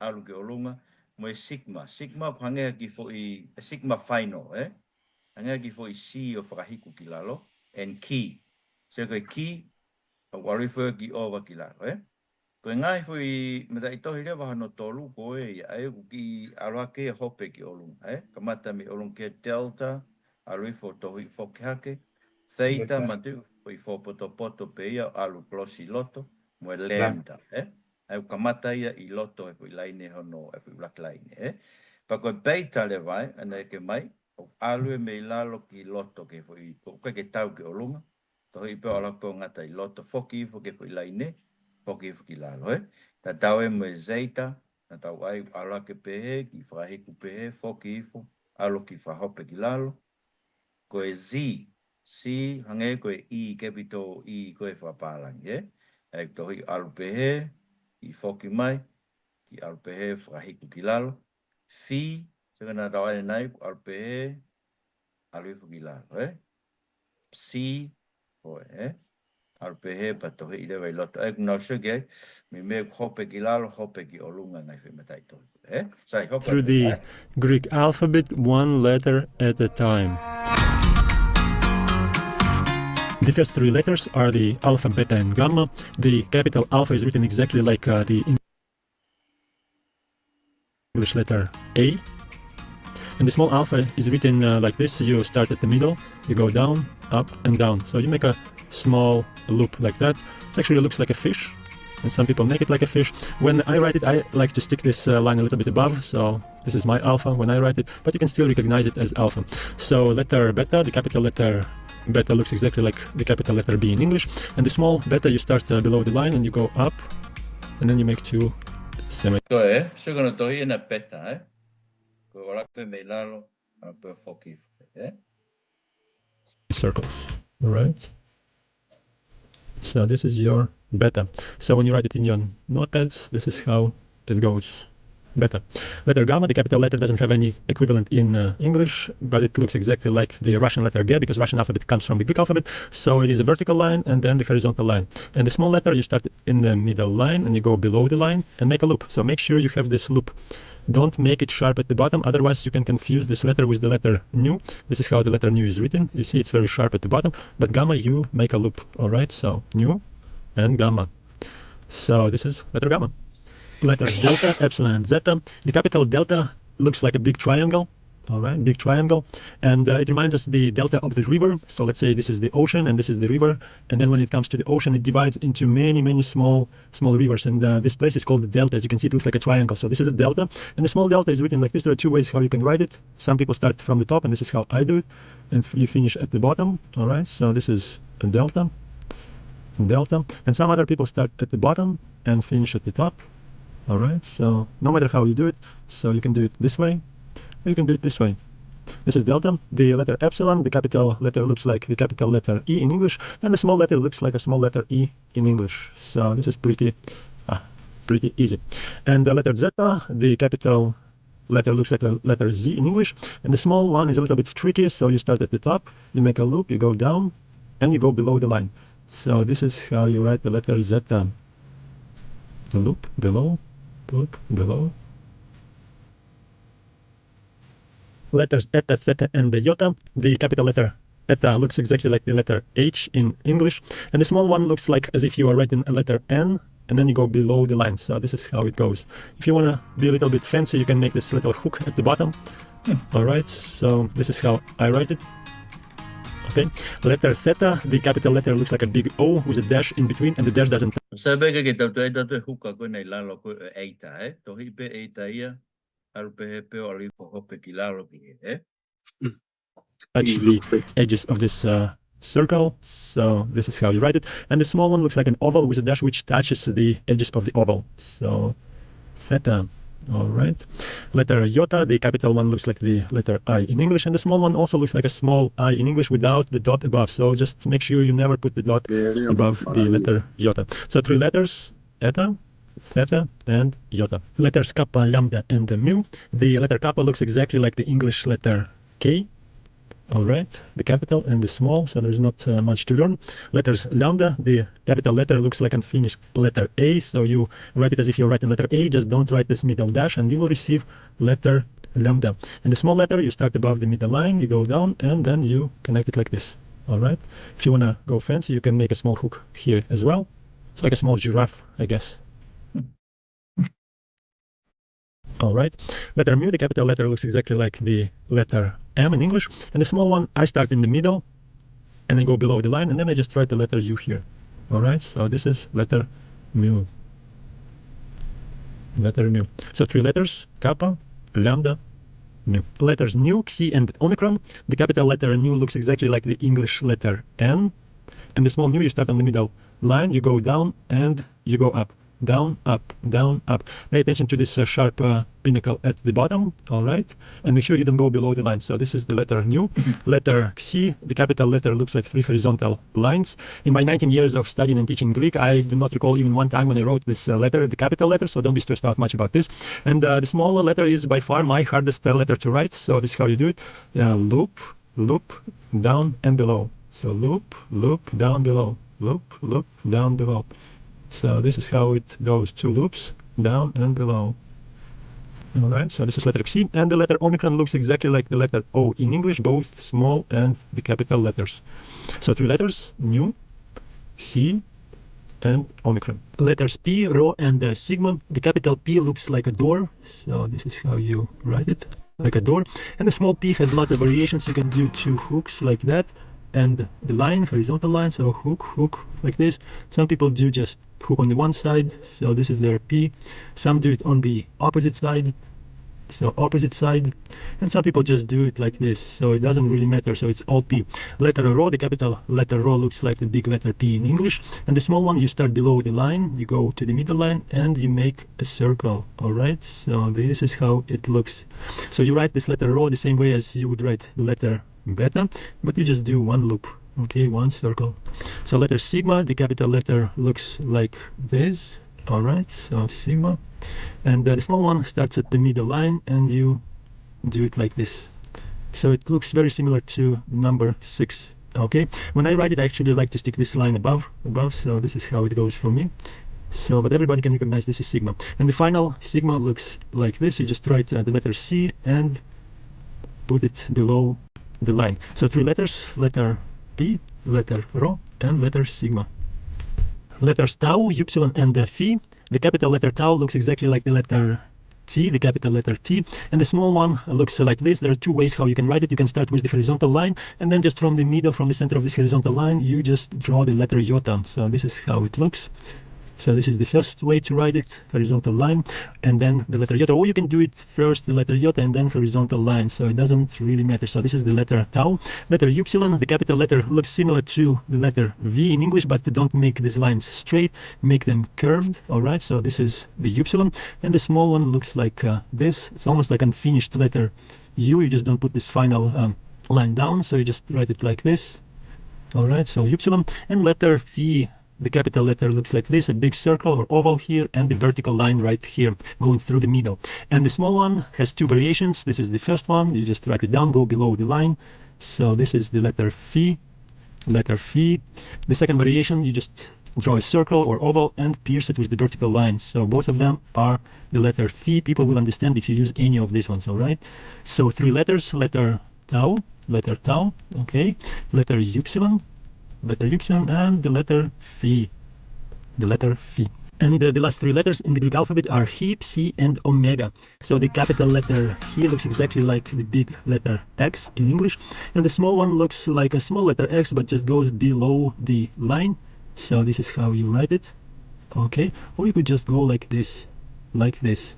ʻalu ki ʻolunga, mo e sigma. Sigma ʻoku hangē ha kiʻi foʻi, e sigma final, ē? Hangē ha kiʻi foʻi C ʻo fakahiku ki lalo, and chi. Sio ko e chi, ʻoku ʻalu hifo ia ki ʻova ki lalo, ē? Ko e ngaahi foʻi mataʻitohi leva hono tolu ko ē ia, ʻa ia ʻoku kiʻi ʻalu hake ia hope ki ʻolunga, ē? Kamata mei ʻolunga ki he delta, ʻalu hifo tohiʻi foki hake, theta, theta, manatuʻi foʻi fōpotopoto pē ia ʻalu kolosi loto, mo e lambda, lambda, ē? ʻA ia ʻoku kamata ia ʻi loto he foʻi laine hono, e foʻi ʻuluaki laine, ē? Pea ko e beta leva, ē, ʻa ena ʻeke mai, ʻoku ʻalu ia mei lalo ki loto ki he foʻi, ʻoku ʻikai ke tau ki ʻolunga, tohiʻi pē ʻo ʻalu pē ʻo ngata ʻi loto, foki hifo ki he foʻi laine, foki hifo ki lalo, ē? Tatau ia mo e zeta, naʻa tau ʻai, ʻalu hake pehē, kiʻi fakahiku pehē, foki hifo, ʻalu kiʻi fakahope ki lalo. Ko e Z, Z, hangē ko e E, capital E, ko e fakapālangi, ē? ʻA ia tohiʻi ʻalu pehē, kiʻi foki mai, kiʻi ʻalu pehē, fakahiku ki lalo. Phi, sio ki he naʻa tau ʻai ʻanenai, ʻalu pehē, ʻalu hifo ki lalo, ē? Psi, ko ē, ē? ʻAlu pehē pea tohiʻi leva ʻi loto. ʻA ia ʻoku nau sio ki ai, meimei ʻoku hope ki lalo, hope ki ʻolunga ngaahi foʻi mataʻitohi, ē? Sai, hope through the, ē? Greek alphabet, one letter at a time. The first three letters are the alpha, beta, and gamma. The capital alpha is written exactly like, uh, the English letter A. And the small alpha is written, uh, like this. You start at the middle, you go down, up, and down. So you make a small loop like that. It actually looks like a fish, and some people make it like a fish. When I write it, I like to stick this, uh, line a little bit above, so this is my alpha when I write it, but you can still recognize it as alpha. So letter beta, the capital letter beta looks exactly like the capital letter B in English. And the small beta, you start, uh, below the line and you go up, and then you make two semi- Ko ē, sio ki hono tohiʻi ʻena beta, ē? Ko e ʻalu pē mei lalo, ʻalu pē foki, ē? Circles, all right? So this is your beta. So when you write it in your notepads, this is how it goes. Beta. Letter gamma, the capital letter, doesn't have any equivalent in, uh, English, but it looks exactly like the Russian letter G, because Russian alphabet comes from the Greek alphabet. So it is a vertical line and then the horizontal line. And the small letter, you start in the middle line and you go below the line and make a loop. So make sure you have this loop. Don't make it sharp at the bottom, otherwise you can confuse this letter with the letter nu. This is how the letter nu is written. You see, it's very sharp at the bottom, but gamma, you make a loop. All right, so nu and gamma. So this is letter gamma. Letter delta, epsilon, and zeta. The capital delta looks like a big triangle. All right, big triangle. And, uh, it reminds us the delta of the river. So let's say this is the ocean and this is the river. And then when it comes to the ocean, it divides into many, many small, small rivers. And, uh, this place is called the delta. As you can see, it looks like a triangle. So this is a delta. And the small delta is written like this. There are two ways how you can write it. Some people start from the top, and this is how I do it. And f-, you finish at the bottom. All right, so this is a delta, delta. And some other people start at the bottom and finish at the top. All right, so no matter how you do it, so you can do it this way, or you can do it this way. This is delta. The letter epsilon, the capital letter looks like the capital letter E in English, and the small letter looks like a small letter E in English. So this is pretty, uh, pretty easy. And the letter zeta, the capital letter looks like a letter Z in English, and the small one is a little bit tricky, so you start at the top, you make a loop, you go down, and you go below the line. So this is how you write the letter zeta. The loop below, loop below. Letters eta, theta, and the iota. The capital letter eta looks exactly like the letter H in English, and the small one looks like as if you are writing a letter N, and then you go below the line. So this is how it goes. If you want to be a little bit fancy, you can make this little hook at the bottom. All right, so this is how I write it. Okay, letter theta, the capital letter looks like a big O with a dash in between, and the dash doesn't. Sai pē ke ke tau toe, tau toe huka ko ena ʻi lalo ko e eta, ē? Tohi pē eta ia, ʻalu pē he peo ʻalu ko hope ki lalo ki he, ē? Touch the edges of this uh, circle. So this is how you write it. And the small one looks like an oval with a dash which touches the edges of the oval. So theta. All right. Letter iota, the capital one looks like the letter I in English, and the small one also looks like a small I in English without the dot above. So just make sure you never put the dot above the letter iota. So three letters, eta, theta, and iota. Letters kappa, lambda, and the mu. The letter kappa looks exactly like the English letter K. All right, the capital and the small, so there's not uh, much to learn. Letters lambda, the capital letter looks like unfinished letter A, so you write it as if you're writing letter A, just don't write this middle dash, and you will receive letter lambda. And the small letter, you start above the middle line, you go down, and then you connect it like this. All right. If you want to go fancy, you can make a small hook here as well. It's like a small giraffe, I guess. All right. Letter mu, the capital letter looks exactly like the letter M in English. And the small one, I start in the middle and then go below the line, and then I just write the letter U here. All right. So this is letter mu. Letter mu. So three letters, kappa, lambda, mu. Letters nu, xi, and omicron. The capital letter nu looks exactly like the English letter N. And the small nu, you start on the middle line, you go down, and you go up. Down, up, down, up. Pay attention to this uh, sharp uh, pinnacle at the bottom, all right? And make sure you don't go below the line. So this is the letter nu. Letter xi, the capital letter looks like three horizontal lines. In my nineteen years of studying and teaching Greek, I do not recall even one time when I wrote this uh, letter, the capital letter, so don't be stressed out much about this. And uh, the smaller letter is by far my hardest uh, letter to write, so this is how you do it. Uh, loop, loop, down and below. So loop, loop, down, below. Loop, loop, down, below. So this is how it goes, two loops, down and below. All right, so this is letter xi, and the letter omicron looks exactly like the letter O in English, both small and the capital letters. So three letters, nu, xi, and omicron. Letters pi, rho, and uh, sigma. The capital P looks like a door, so this is how you write it, like a door. And the small p has lots of variations. You can do two hooks like that, and the line, horizontal line, so hook, hook, like this. Some people do just hook on the one side, so this is their p. Some do it on the opposite side, so opposite side. And some people just do it like this, so it doesn't really matter, so it's all p. Letter rho, the capital letter rho looks like the big letter P in English. And the small one, you start below the line, you go to the middle line, and you make a circle, all right? So this is how it looks. So you write this letter rho the same way as you would write the letter beta, but you just do one loop, okay, one circle. So letter sigma, the capital letter looks like this, all right, so sigma. And uh, the small one starts at the middle line and you do it like this. So it looks very similar to number six, okay? When I write it, I actually like to stick this line above, above, so this is how it goes for me. So, but everybody can recognize this is sigma. And the final sigma looks like this. You just write uh, the letter C and put it below the line. So three letters, letter P, letter rho, and letter sigma. Letters tau, upsilon, and the phi. The capital letter tau looks exactly like the letter T, the capital letter T. And the small one looks like this. There are two ways how you can write it. You can start with the horizontal line, and then just from the middle, from the center of this horizontal line, you just draw the letter iota. So this is how it looks. So this is the first way to write it, horizontal line, and then the letter iota. Or you can do it first, the letter iota, and then horizontal line. So it doesn't really matter. So this is the letter tau. Letter upsilon, the capital letter looks similar to the letter V in English, but don't make these lines straight, make them curved, all right? So this is the upsilon, and the small one looks like uh, this. It's almost like unfinished letter U. You just don't put this final um, line down, so you just write it like this. All right, so upsilon, and letter phi, the capital letter looks like this, a big circle or oval here, and the vertical line right here going through the middle. And the small one has two variations. This is the first one. You just write it down, go below the line. So this is the letter phi, letter phi. The second variation, you just draw a circle or oval and pierce it with the vertical line. So both of them are the letter phi. People will understand if you use any of these ones, all right? So three letters, letter tau, letter tau, okay? Letter upsilon, letter upsilon, and the letter phi, the letter phi. And uh, the last three letters in the Greek alphabet are chi, psi, and omega. So the capital letter chi looks exactly like the big letter X in English, and the small one looks like a small letter X, but just goes below the line. So this is how you write it. Okay, or you could just go like this, like this.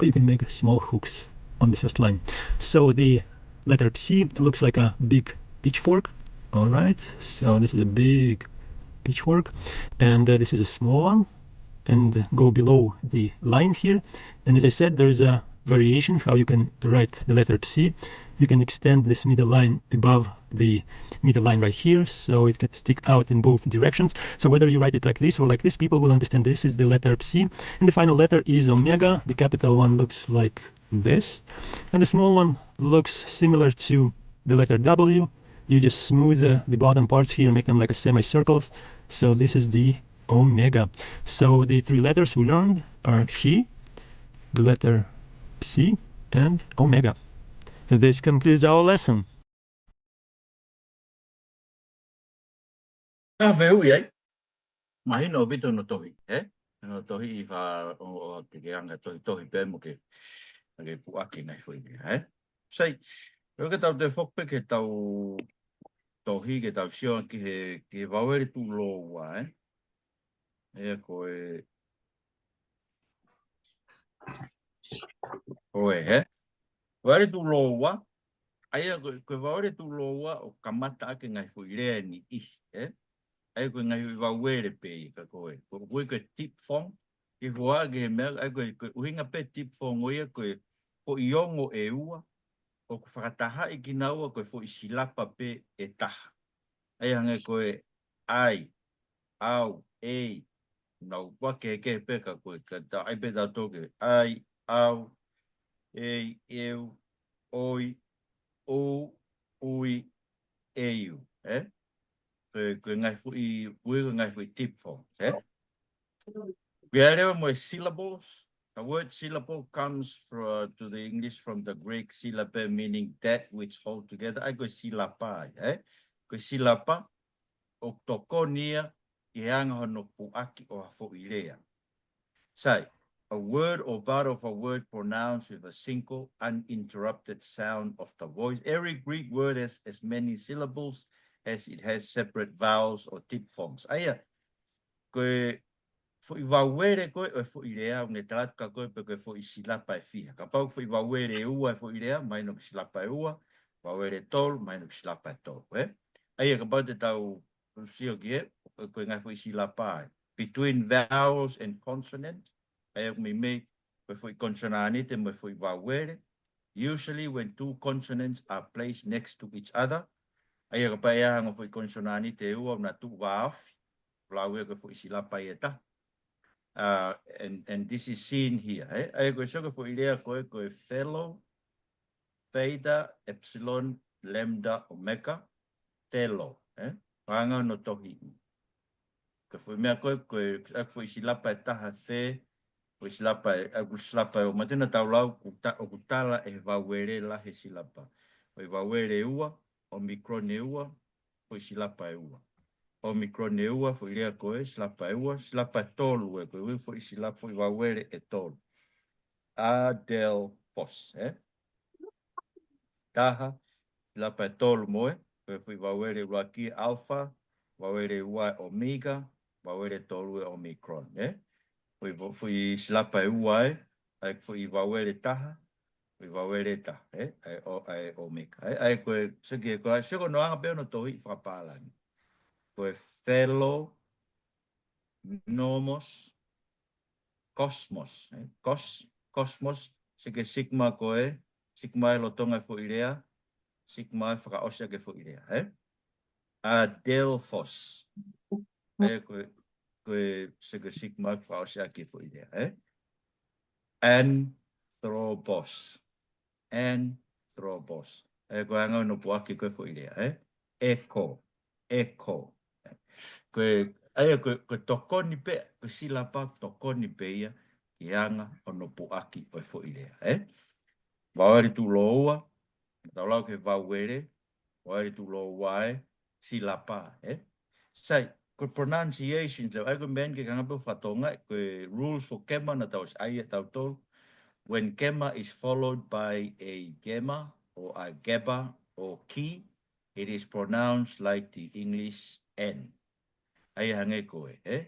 Or you can make small hooks on the first line. So the letter psi looks like a big pitchfork. All right, so this is a big pitchfork, and uh, this is a small one, and go below the line here. And as I said, there is a variation how you can write the letter psi. You can extend this middle line above the middle line right here, so it can stick out in both directions. So whether you write it like this or like this, people will understand this is the letter psi. And the final letter is omega. The capital one looks like this. And the small one looks similar to the letter W. You just smooth uh, the bottom parts here, make them like a semicircles. So this is the omega. So the three letters we learned are chi, the letter psi, and omega. This concludes our lesson. Ka fehuʻi ai. Mahino ʻaupito hono tohi, ē? Hono tohi ʻi he fā o, o ke ke anga tohi tohi pē mo ke, ke puʻaki ngaahi foʻi lea, ē? Sai, ʻoku tau toe foki pē ke tau tohi ke tau sio ki he, ki he vauele tuʻu lōua, ē? ʻA ia ko e, ko e, ē? Vauele tuʻu lōua, ʻa ia ko, ko e vauele tuʻu lōua ʻoku kamata ʻaki e ngaahi foʻi lea ʻe niʻihi, ē? ʻA ia ko e ngaahi foʻi vauele pē ia ka ko e. Ko, ko e ko e diphthong, ʻi he foʻi ʻa e meʻa, ʻa ia ko e, ko e ʻuhinga pē diphthong ʻo ia ko e foʻi ongo ʻe ua, ʻoku fakatahaʻi kinaua ko e foʻi silapa pē ʻe taha. ʻA ia hangē ko e ai, au, ei, nau ua kehekehe pē ka ko e, ka tau ʻai pē tautolu ke, ai, au, ei, eu, ʻoi, ʻū, ʻui, eiu, ē? Ko e, ko e ngaahi foʻi, ui ko e ngaahi foʻi diphthong, ē? Ko e lea mo e syllables. The word syllable comes from, to the English from the Greek syllabe, meaning that which hold together. ʻA ia ko e silapa, ē? Ko e silapa, ʻoku tokoni ia ki he anga hono puʻaki ʻo ha foʻi lea. Sai, a word or part of a word pronounced with a single uninterrupted sound of the voice. Every Greek word has as many syllables as it has separate vowels or diphthongs. ʻA ia, ko e foʻi vauele ko ē ʻo e foʻi lea, ʻoku ne tala atu kia koe pe ko e foʻi silapa ʻe fiha. Kapau ko e foʻi vauele ʻe ua e foʻi lea, mahino ko e silapa ʻe ua, vauele ʻe tolu, mahino ko e silapa ʻe tolu, ē? ʻA ia kapau te tau sio ki he, ko e ngaahi foʻi silapa ē. Between vowels and consonant, ʻa ia ʻoku meimei, ko e foʻi konsonanite mo e foʻi vauele. Usually when two consonants are placed next to each other, ʻa ia kapau ʻe ʻi ai ha ongo foʻi konsonanite ʻe ua ʻo na tuʻu vāofi, lau ia ko e foʻi silapa ʻe taha. Uh, and, and this is seen here, ē? ʻA ia ko e sio ki he foʻi lea ko e, ko e fellow, theta, epsilon, lambda, omega, telo, ē? Ko e anga hono tohi. Ko e foʻi meʻa ko e, ko e, ʻa ia ko e foʻi silapa ʻe taha fe, foʻi silapa ʻe, ʻa ia ko e silapa ʻe ua. Mahino naʻa tau lau, ʻoku ta-, ʻoku tala ʻe he vauele lahi e silapa. Foʻi vauele ʻe ua, omicron ʻe ua, foʻi silapa ʻe ua. Omicron ʻe ua, foʻi lea ko e, silapa ʻe ua, silapa ʻe tolu ē, ko e ui foʻi silapa foʻi vauele ʻe tolu. Adelphos, ē? Taha, silapa ʻe tolu mo e, ko e foʻi vauele ʻuluaki alpha, vauele ʻe ua omega, vauele ʻe tolu ē omicron, ē? Foʻi, foʻi silapa ʻe ua ē, ʻa ia foʻi vauele ʻe taha, foʻi vauele ʻe taha, ē? ʻA ia o-, ʻa ia omega, ē? ʻA ia ko e, sio ki he ko e, sio ko hono anga pē hono tohi fakapālangi. Ko e fellow, nomos, cosmos, ē? Cos-, cosmos, sio ki he sigma ko e, sigma ʻi lolotonga e foʻi lea, sigma ʻe fakaʻosi ʻaki e foʻi lea, ē? Adelphos. Ē, ko e, ko e, sio ki he sigma ʻe fakaʻosi ʻaki e foʻi lea, ē? Anthropos. Anthropos. Ē, ko e anga hono puʻaki ko e foʻi lea, ē? Echo. Echo. Ko e, ʻA ia ko e, ko e tokoni pē, ko e sīlapa tokoni pē ia ki he anga hono puʻaki ʻo e foʻi lea, ē? Vauele tuʻu lōua, tau lau ki he vauele, vauele tuʻu lōua ē, sīlapa, ē? Sai, ko e pronunciation, so ʻai ko e meʻa ke hanga pē ʻo fakatonga, ko e rules for grammar naʻa tau ʻosi ʻai ʻe tautolu. When grammar is followed by a gamma or a gaba or ki, it is pronounced like the English N. ʻA ia hangē ko ē, ē?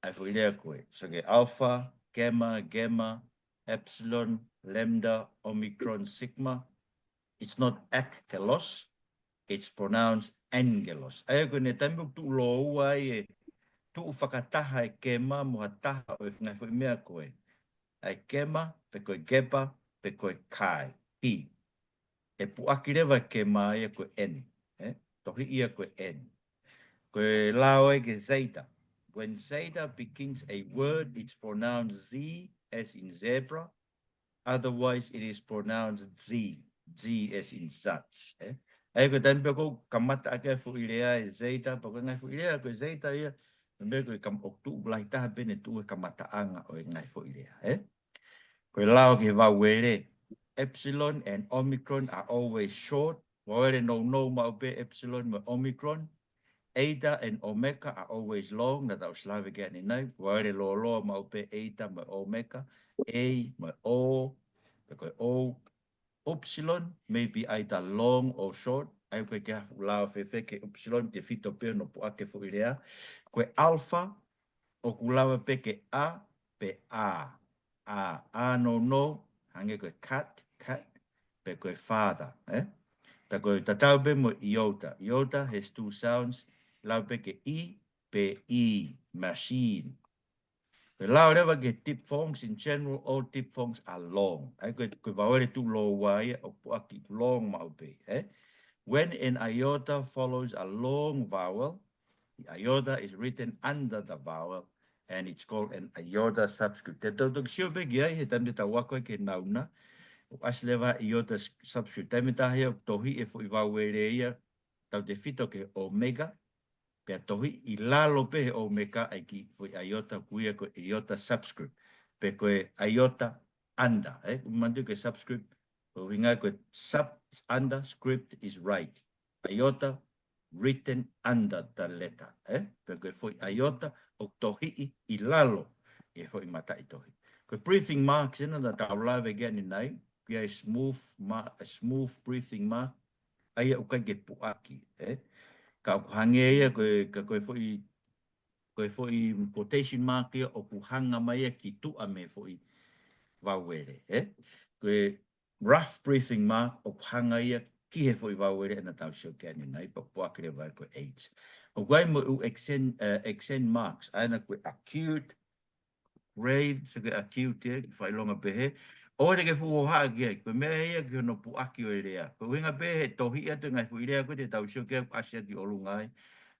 ʻA e foʻi lea ko ē. So ke alpha, gamma, gamma, epsilon, lambda, omicron, sigma. It's not angelos, it's pronounced angelos. ʻA ia ko e taimi ʻoku tuʻu lōua ai ē, tuʻu fakataha e grammar mo ha taha ʻo e ngaahi foʻi meʻa ko ē. ʻA e grammar, pe ko e gaba, pe ko e ki. He puʻaki leva e grammar ia ko e N, ē? Tohi ia ko e N. Ko e lao ē ki he zeta. When zeta begins a word, it's pronounced Z as in zebra. Otherwise, it is pronounced Z, Z as in zats, ē? ʻA ia ko e taimi pē ʻoku kamata ʻaki e foʻi lea e zeta, pe ko e ngaahi foʻi lea ko e zeta ia, meʻa ko e kam-, ʻoku tuʻu lahi taha pē ʻene tuʻu he kamataʻanga ʻo e ngaahi foʻi lea, ē? Ko e lao ki he vauele, epsilon and omicron are always short. Vauele nounou maʻu pē epsilon mo e omicron. Eta and omega are always long, naʻa tau ʻosi lave ki ai ʻanenai. Vauele lōloa maʻu pē eta mo e omega, A mo e O, pe ko e O. Upsilon may be either long or short. ʻA ia ʻoku ʻikai ke ʻi ai ha fuʻu lao fēfē ki he upsilon, tefito pē hono puʻaki e foʻi lea. Ko e alpha, ʻoku lava pē ke A, pe A. A, A nounou, hangē ko e cat, cat, pe ko e father, ē? Tā ko e tatau pē mo e iota. Iota has two sounds, lava pē ke I, pe I, machine. Ko e lao leva ki he diphthongs, in general, all diphthongs are long. ʻA ia ko e, ko e vauele tuʻu lōua ia ʻoku puʻaki long maʻu pē, ē? When an iota follows a long vowel, the iota is written under the vowel, and it's called an iota subscript. Te tau toki sio pē ki ai, he taimi te tau ako ai ki he nauna, ʻoku ʻasi leva iota s-, subscript. Taimi ʻe taha ia ʻoku tohi e foʻi vauele ia, tautefito ki he omega, pea tohi ʻi lalo pē he omega ʻa e kiʻi foʻi iota, ʻoku ui ia ko e iota subscript, pe ko e iota under, ē? ʻOku manatu ki he subscript, ko e ʻuhinga ko e sub under, script is right. Iota written under the letter, ē? Pe ko e foʻi iota ʻoku tohi ʻi lalo ʻi he foʻi mataʻitohi. Ko e briefing marks ena naʻa tau lave ki ai ʻanenai, ʻoku ʻi ai e smooth ma-, e smooth briefing mark, ʻa ia ʻoku ʻikai ke puʻaki, ē? Ka ʻoku hangē ia ko e, ka ko e foʻi, ko e foʻi quotation mark ia ʻoku hanga mai ia ki tuʻa mei he foʻi vauele, ē? Ko e rough briefing mark ʻoku hanga ia ki he foʻi vauele naʻa tau sio ki ai ʻanenai, pea puʻaki leva ia ko e H. ʻOku ʻi ai mo e ʻū accent, eh, accent marks, ʻa ena ko e acute, grave, so ko e acute, ē, fakaʻilonga pehē. ʻOua te ke fuʻu hohaʻa ki ai, ko e meʻa ia ki hono puʻaki ʻo e lea. Ko e ʻuhinga pē he tohi atu e ngaahi foʻi lea ko ē te tau sio ki ai ʻoku ʻasi atu ʻi ʻolunga ai.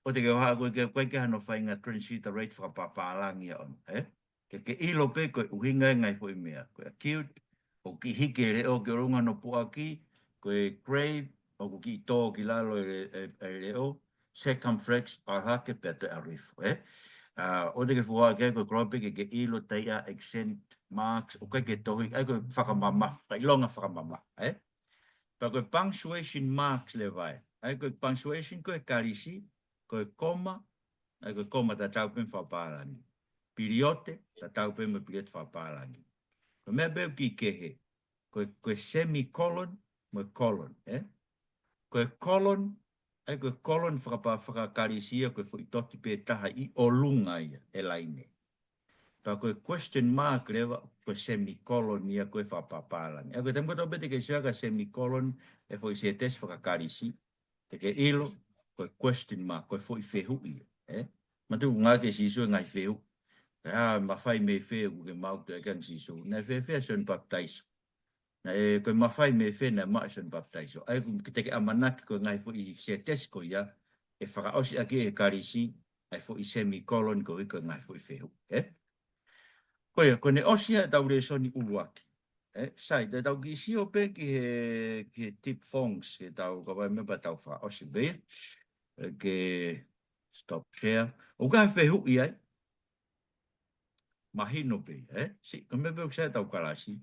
ʻOua te ke hohaʻa koe ki ai, ʻoku ʻikai ke ʻi ai hano faʻahinga transliterate fakapapālangi ia ʻona, ē? Ke ke ʻilo pē ko e ʻuhinga e ngaahi foʻi meʻa. Ko e acute, ʻoku kiʻi hiki e leʻo ki ʻolunga hono puʻaki, ko e grave, ʻoku kiʻi tō ki lalo e, e, e leʻo, circumflex, ʻā hake pea toe ʻalu hifo, ē? ʻA, ʻoua te ke fuʻu hohaʻa ki ai, ko e kolope ke ke ʻilo taiʻa accent marks, ʻoku ʻikai ke tohi, ʻa ia ko e fakamamafa, fakaʻilonga fakamamafa, ē? Pea ko e punctuation marks leva ē. ʻA ia ko e punctuation ko e kalisi, ko e koma, ʻa ia ko e koma tatau pē mo e fakapālangi. Piliote, tatau pē mo e piliote fakapālangi. Ko e meʻa pē ʻoku kiʻi kehe, ko e, ko e semicolon, mo e colon, ē? Ko e colon, ʻa ia ko e colon fakapa-, fakakalisi ia, ko e foʻi toti pē taha ʻi ʻolunga ia, e laine. Pea ko e question mark leva, ko e semicolon ia ko e fakapapālangi. ʻA ia ko e taimi kotoa pē te ke sio ai ki he semicolon, e foʻi sētesi fakakalisi, te ke ʻilo, ko e question mark, ko e foʻi fehuʻi ia, ē? Manatuʻi ʻoku ngāueʻaki ʻe Sīsū e ngaahi fehuʻi. Pea, ʻa, mafai mei fē ʻoku ke maʻu ʻa e toʻutupu ʻa Sīsū? Naʻe fēfē ʻa Sione Papitaiso? Naʻe, ko e mafai mei fē naʻe maʻu ʻa Sione Papitaiso? ʻA ia ʻoku te ke ʻamanaki ko e ngaahi foʻi sētesi ko ia, ʻe fakaʻosi ʻaki ʻe he kalisi, ʻa e foʻi semicolon ko ia ko e ngaahi foʻi fehuʻi, ē? Ko ia, ko ʻene ʻosi ia ʻetau lēsoni ʻuluaki. Ē, sai, te tau kiʻi sio pē ki he, ki he diphthongs, ke tau kavai meʻa pea tau fakaʻosi pē. Ē, ke stop share. ʻOku ʻi ai ha fehuʻi ai. Mahino pē, ē? Sio, ko e meʻa pē ʻoku sai ʻetau kalasi.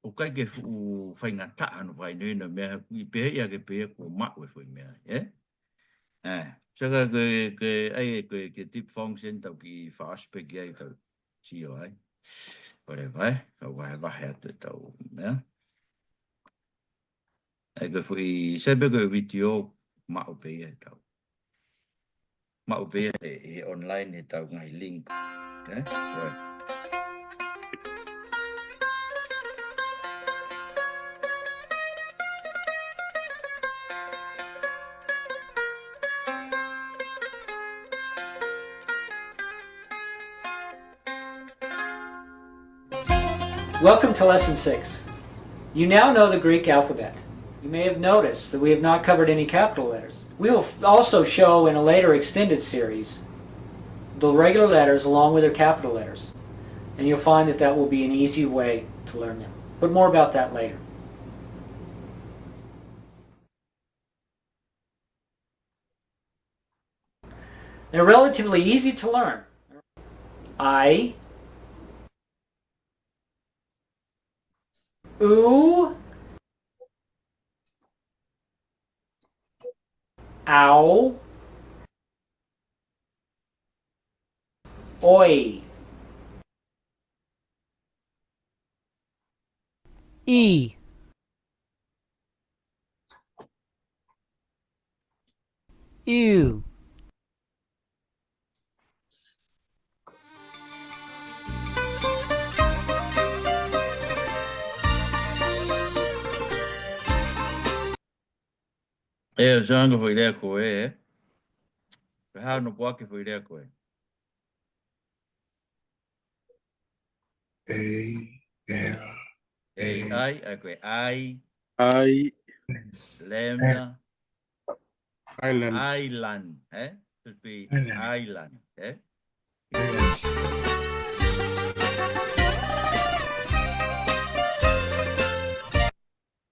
ʻOku ʻikai ke fuʻu faingataʻa hono fakahinohino e meʻa, ʻoku ʻi ai pē ia ke pehē kuo maʻu e foʻi meʻa, ē? Ē, sio ka ko e, ko e, ʻai ko e, ko e tip function tau kiʻi fakaʻosi pē ki ai tau sio ai. Whatever, ē? Kau vahevahe atu ʻetau meʻa. ʻAi ko e foʻi, sai pē ko e vitiō maʻu pē ia ʻetau. Maʻu pē ia he, he online ʻetau ngaahi link. Ē? Ko e. Welcome to Lesson six. You now know the Greek alphabet. You may have noticed that we have not covered any capital letters. We will f- also show in a later extended series the regular letters along with their capital letters, and you'll find that that will be an easy way to learn them. But more about that later. They're relatively easy to learn. I, u, au, ʻoi. I. U. ʻE, ʻosi ange foʻi lea ko ē, ē? Pe hā hono puʻaki foʻi lea ko ē? A L. A I, ʻa ko e I. I. S. Lēmea. Island. Island, ē? Should be island. Island, ē? Yes.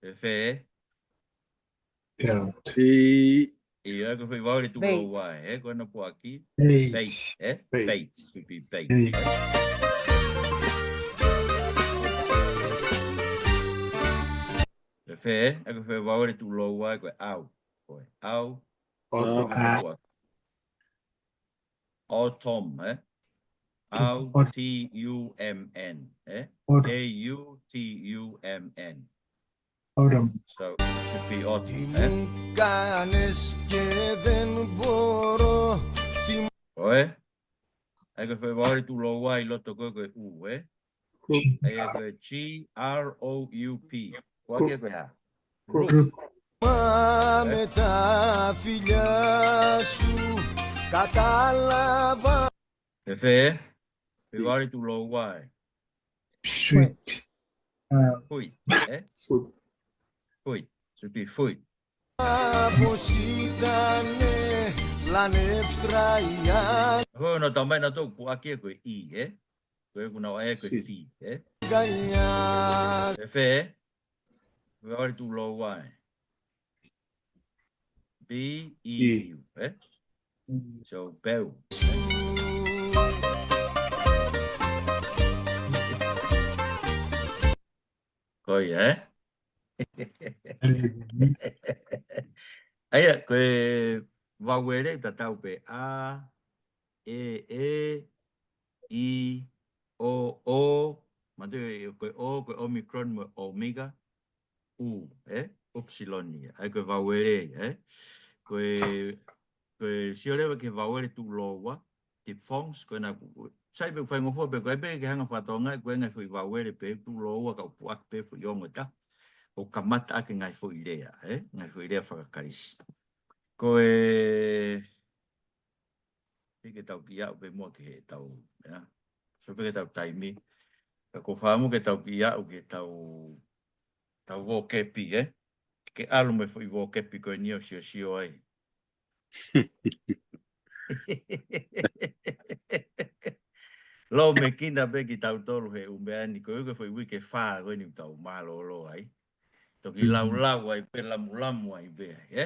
Fēfē? L. T. ʻIo, ko e foʻi vaole tuʻuloua, ē? Ko hono puʻaki. Fate. Fate, ē? Fate. Fate. Should be fate. Fate. Fēfē? Ko e foʻi vaole tuʻuloua, ko e au. Ko e au. Autumn. Ko hono puʻaki. Autumn, ē? Au T U M N, ē? Autumn. A U T U M N. Autumn. So, it should be autumn, ē? ʻOi? ʻAi ko e foʻi vaole tuʻuloua ʻi loto ko ē ko e U, ē? Group. ʻAi ko e G R O U P. Ko e ʻai ko e hā? Group. Group. Fēfē? Foʻi vaole tuʻuloua ē. Sweet. Hui, ē? Foot. Hui. Should be foot. Ko hono tau mai na tau puʻaki ko e I, ē? Ko e kuna o e ko e fi, ē? Fēfē? Foʻi vaole tuʻuloua ē. B E U, ē? So, peu. Ko ia, ē? ʻAia, ko e vaole tatau pē A, E, E, I, O, O, mate, ko e O, ko e Omicron mo e Omega, U, ē? Upsilon ia. ʻAi ko e vaole, ē? Ko e, ko e sio leva ki he vaole tuʻuloua, diphthongs, ko ena ku, sai pē faingofua pē, ko e pē ke hanga fakatonga, ko e ngaahi foʻi vaole pē tuʻuloua ka ʻoku puʻaki pē foʻi ongo ʻe taha. ʻO kamata ʻaki e ngaahi foʻi lea, ē? Ngaahi foʻi lea fakaKalisi. Ko e, pē ke tau kiʻi aʻu pē muʻa ki heʻetau, ē? So pē ke tau taimi. Ka ko e fakaʻamu ke tau kiʻi aʻu ki heʻetau, tau vocab, ē? Ke ʻalu mo e foʻi vocab ko eni ʻo siosio ai. Lōmekina pē kitautolu he ʻū meʻa ni, ko e uike foʻi uike fā ko eni ʻoku tau mālōlō ai. Toki laulau ai pē, lamulamu ai pē, ē?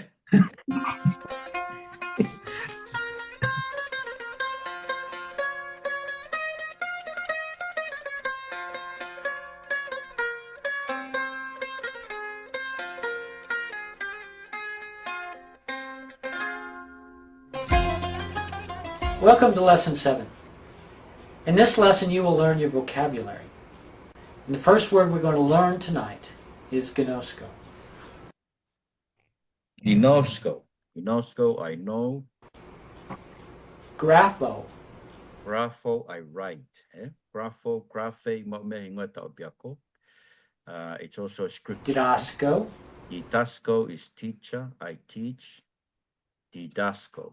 Welcome to Lesson seven. In this lesson, you will learn your vocabulary. And the first word we're going to learn tonight is ginosko. Ginosko. Ginosko, I know. Grafo. Grafo, I write. Eh? Grafo, grafe, mo me hingoa ʻapiako. Uh, it's also a scripture. Didasko. Didasko is teacher, I teach. Didasko.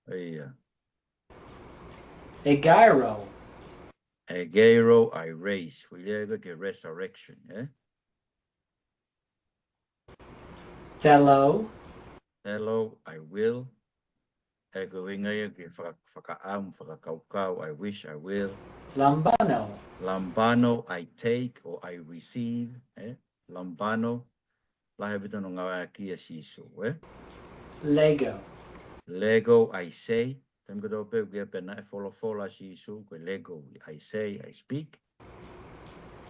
Yeah. Egero. Egero, I raise. Foʻi lea ko e resurrection, eh? Thelo. Thelo, I will. He ko e ʻuhinga ia ke faka-, fakaʻamu, fakakaukau, I wish, I will. Lambano. Lambano, I take or I receive, eh? Lambano, lahi ʻaupito hono ngāueʻaki ʻa Sīsū, eh? Lego. Lego, I say. Taimi kotoa pē ʻoku ʻi ai pē ʻa e folofola ʻa Sīsū, ko e lego, I say, I speak.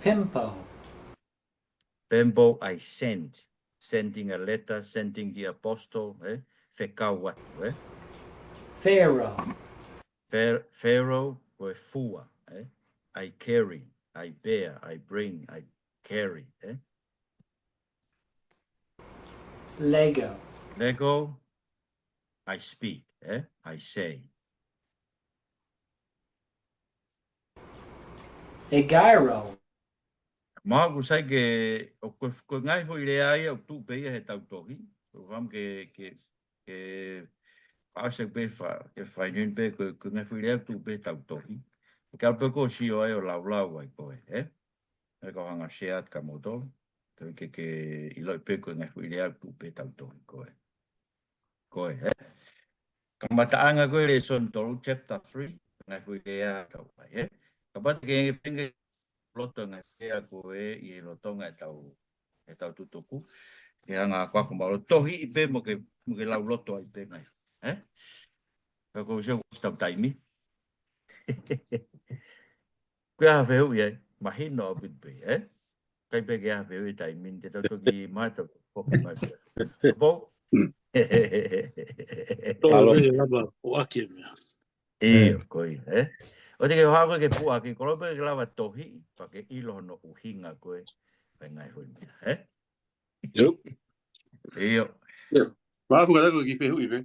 Pimpo. Pimpo, I send. Sending a letter, sending the apostle, eh? Fekau atu, eh? Fero. Fer-, Fero, ko e fua, eh? I carry, I bear, I bring, I carry, eh? Lego. Lego, I speak, eh? I say. Egero. Mahalo ʻoku sai ke, ʻo ko, ko e ngaahi foʻi lea ia ʻoku tuʻu pē ia heʻetau tohi. ʻOku fakaʻamu ke, ke, ke, ʻosi pē fa-, ke fakaʻinuʻi pē ko, ko e ngaahi foʻi lea ʻoku tuʻu pē heʻetau tohi. Ke ʻalu pē ʻo sio ai ʻo laulau ai ko ē, eh? He ko e hanga ʻo share atu kia moutolu. Ke, ke, ke ʻiloʻi pē ko e ngaahi foʻi lea ʻoku tuʻu pē heʻetau tohi ko ē. Ko ē, eh? Kamataʻanga ko e lēsoni tolu, chapter three, ngaahi foʻi lea ʻoku tau fai, eh? Kapau te ke hanga ʻo feinga loto ngaahi lea ko ē ʻi he lolotonga ʻetau, ʻetau tutuku. Ke hanga ʻo ako maʻu loto tohi pē mo ke, mo ke lau loto ai pē ngaahi, eh? Ka ko e sio ʻoku ʻosi ʻetau taimi. Ko e hā e fehuʻi ai, mahino ʻaupito pē, eh? ʻIkai pē ke ʻi ai ha fehuʻi he taimi ni, te tau toki maʻu ʻetau kofu mai pē. Pau? Tau lava ʻo ʻaki e meʻa. ʻIo, ko ia, eh? ʻOua te ke haʻu ke puʻaki, ko e lau pē ke lava tohi, pea ke ʻilo hono ʻuhinga ko ē, ʻa e ngaahi foʻi meʻa, eh? Yep. ʻIo. Yep. Mahalo ʻoku ʻi ai ha kiʻi fehuʻi pē.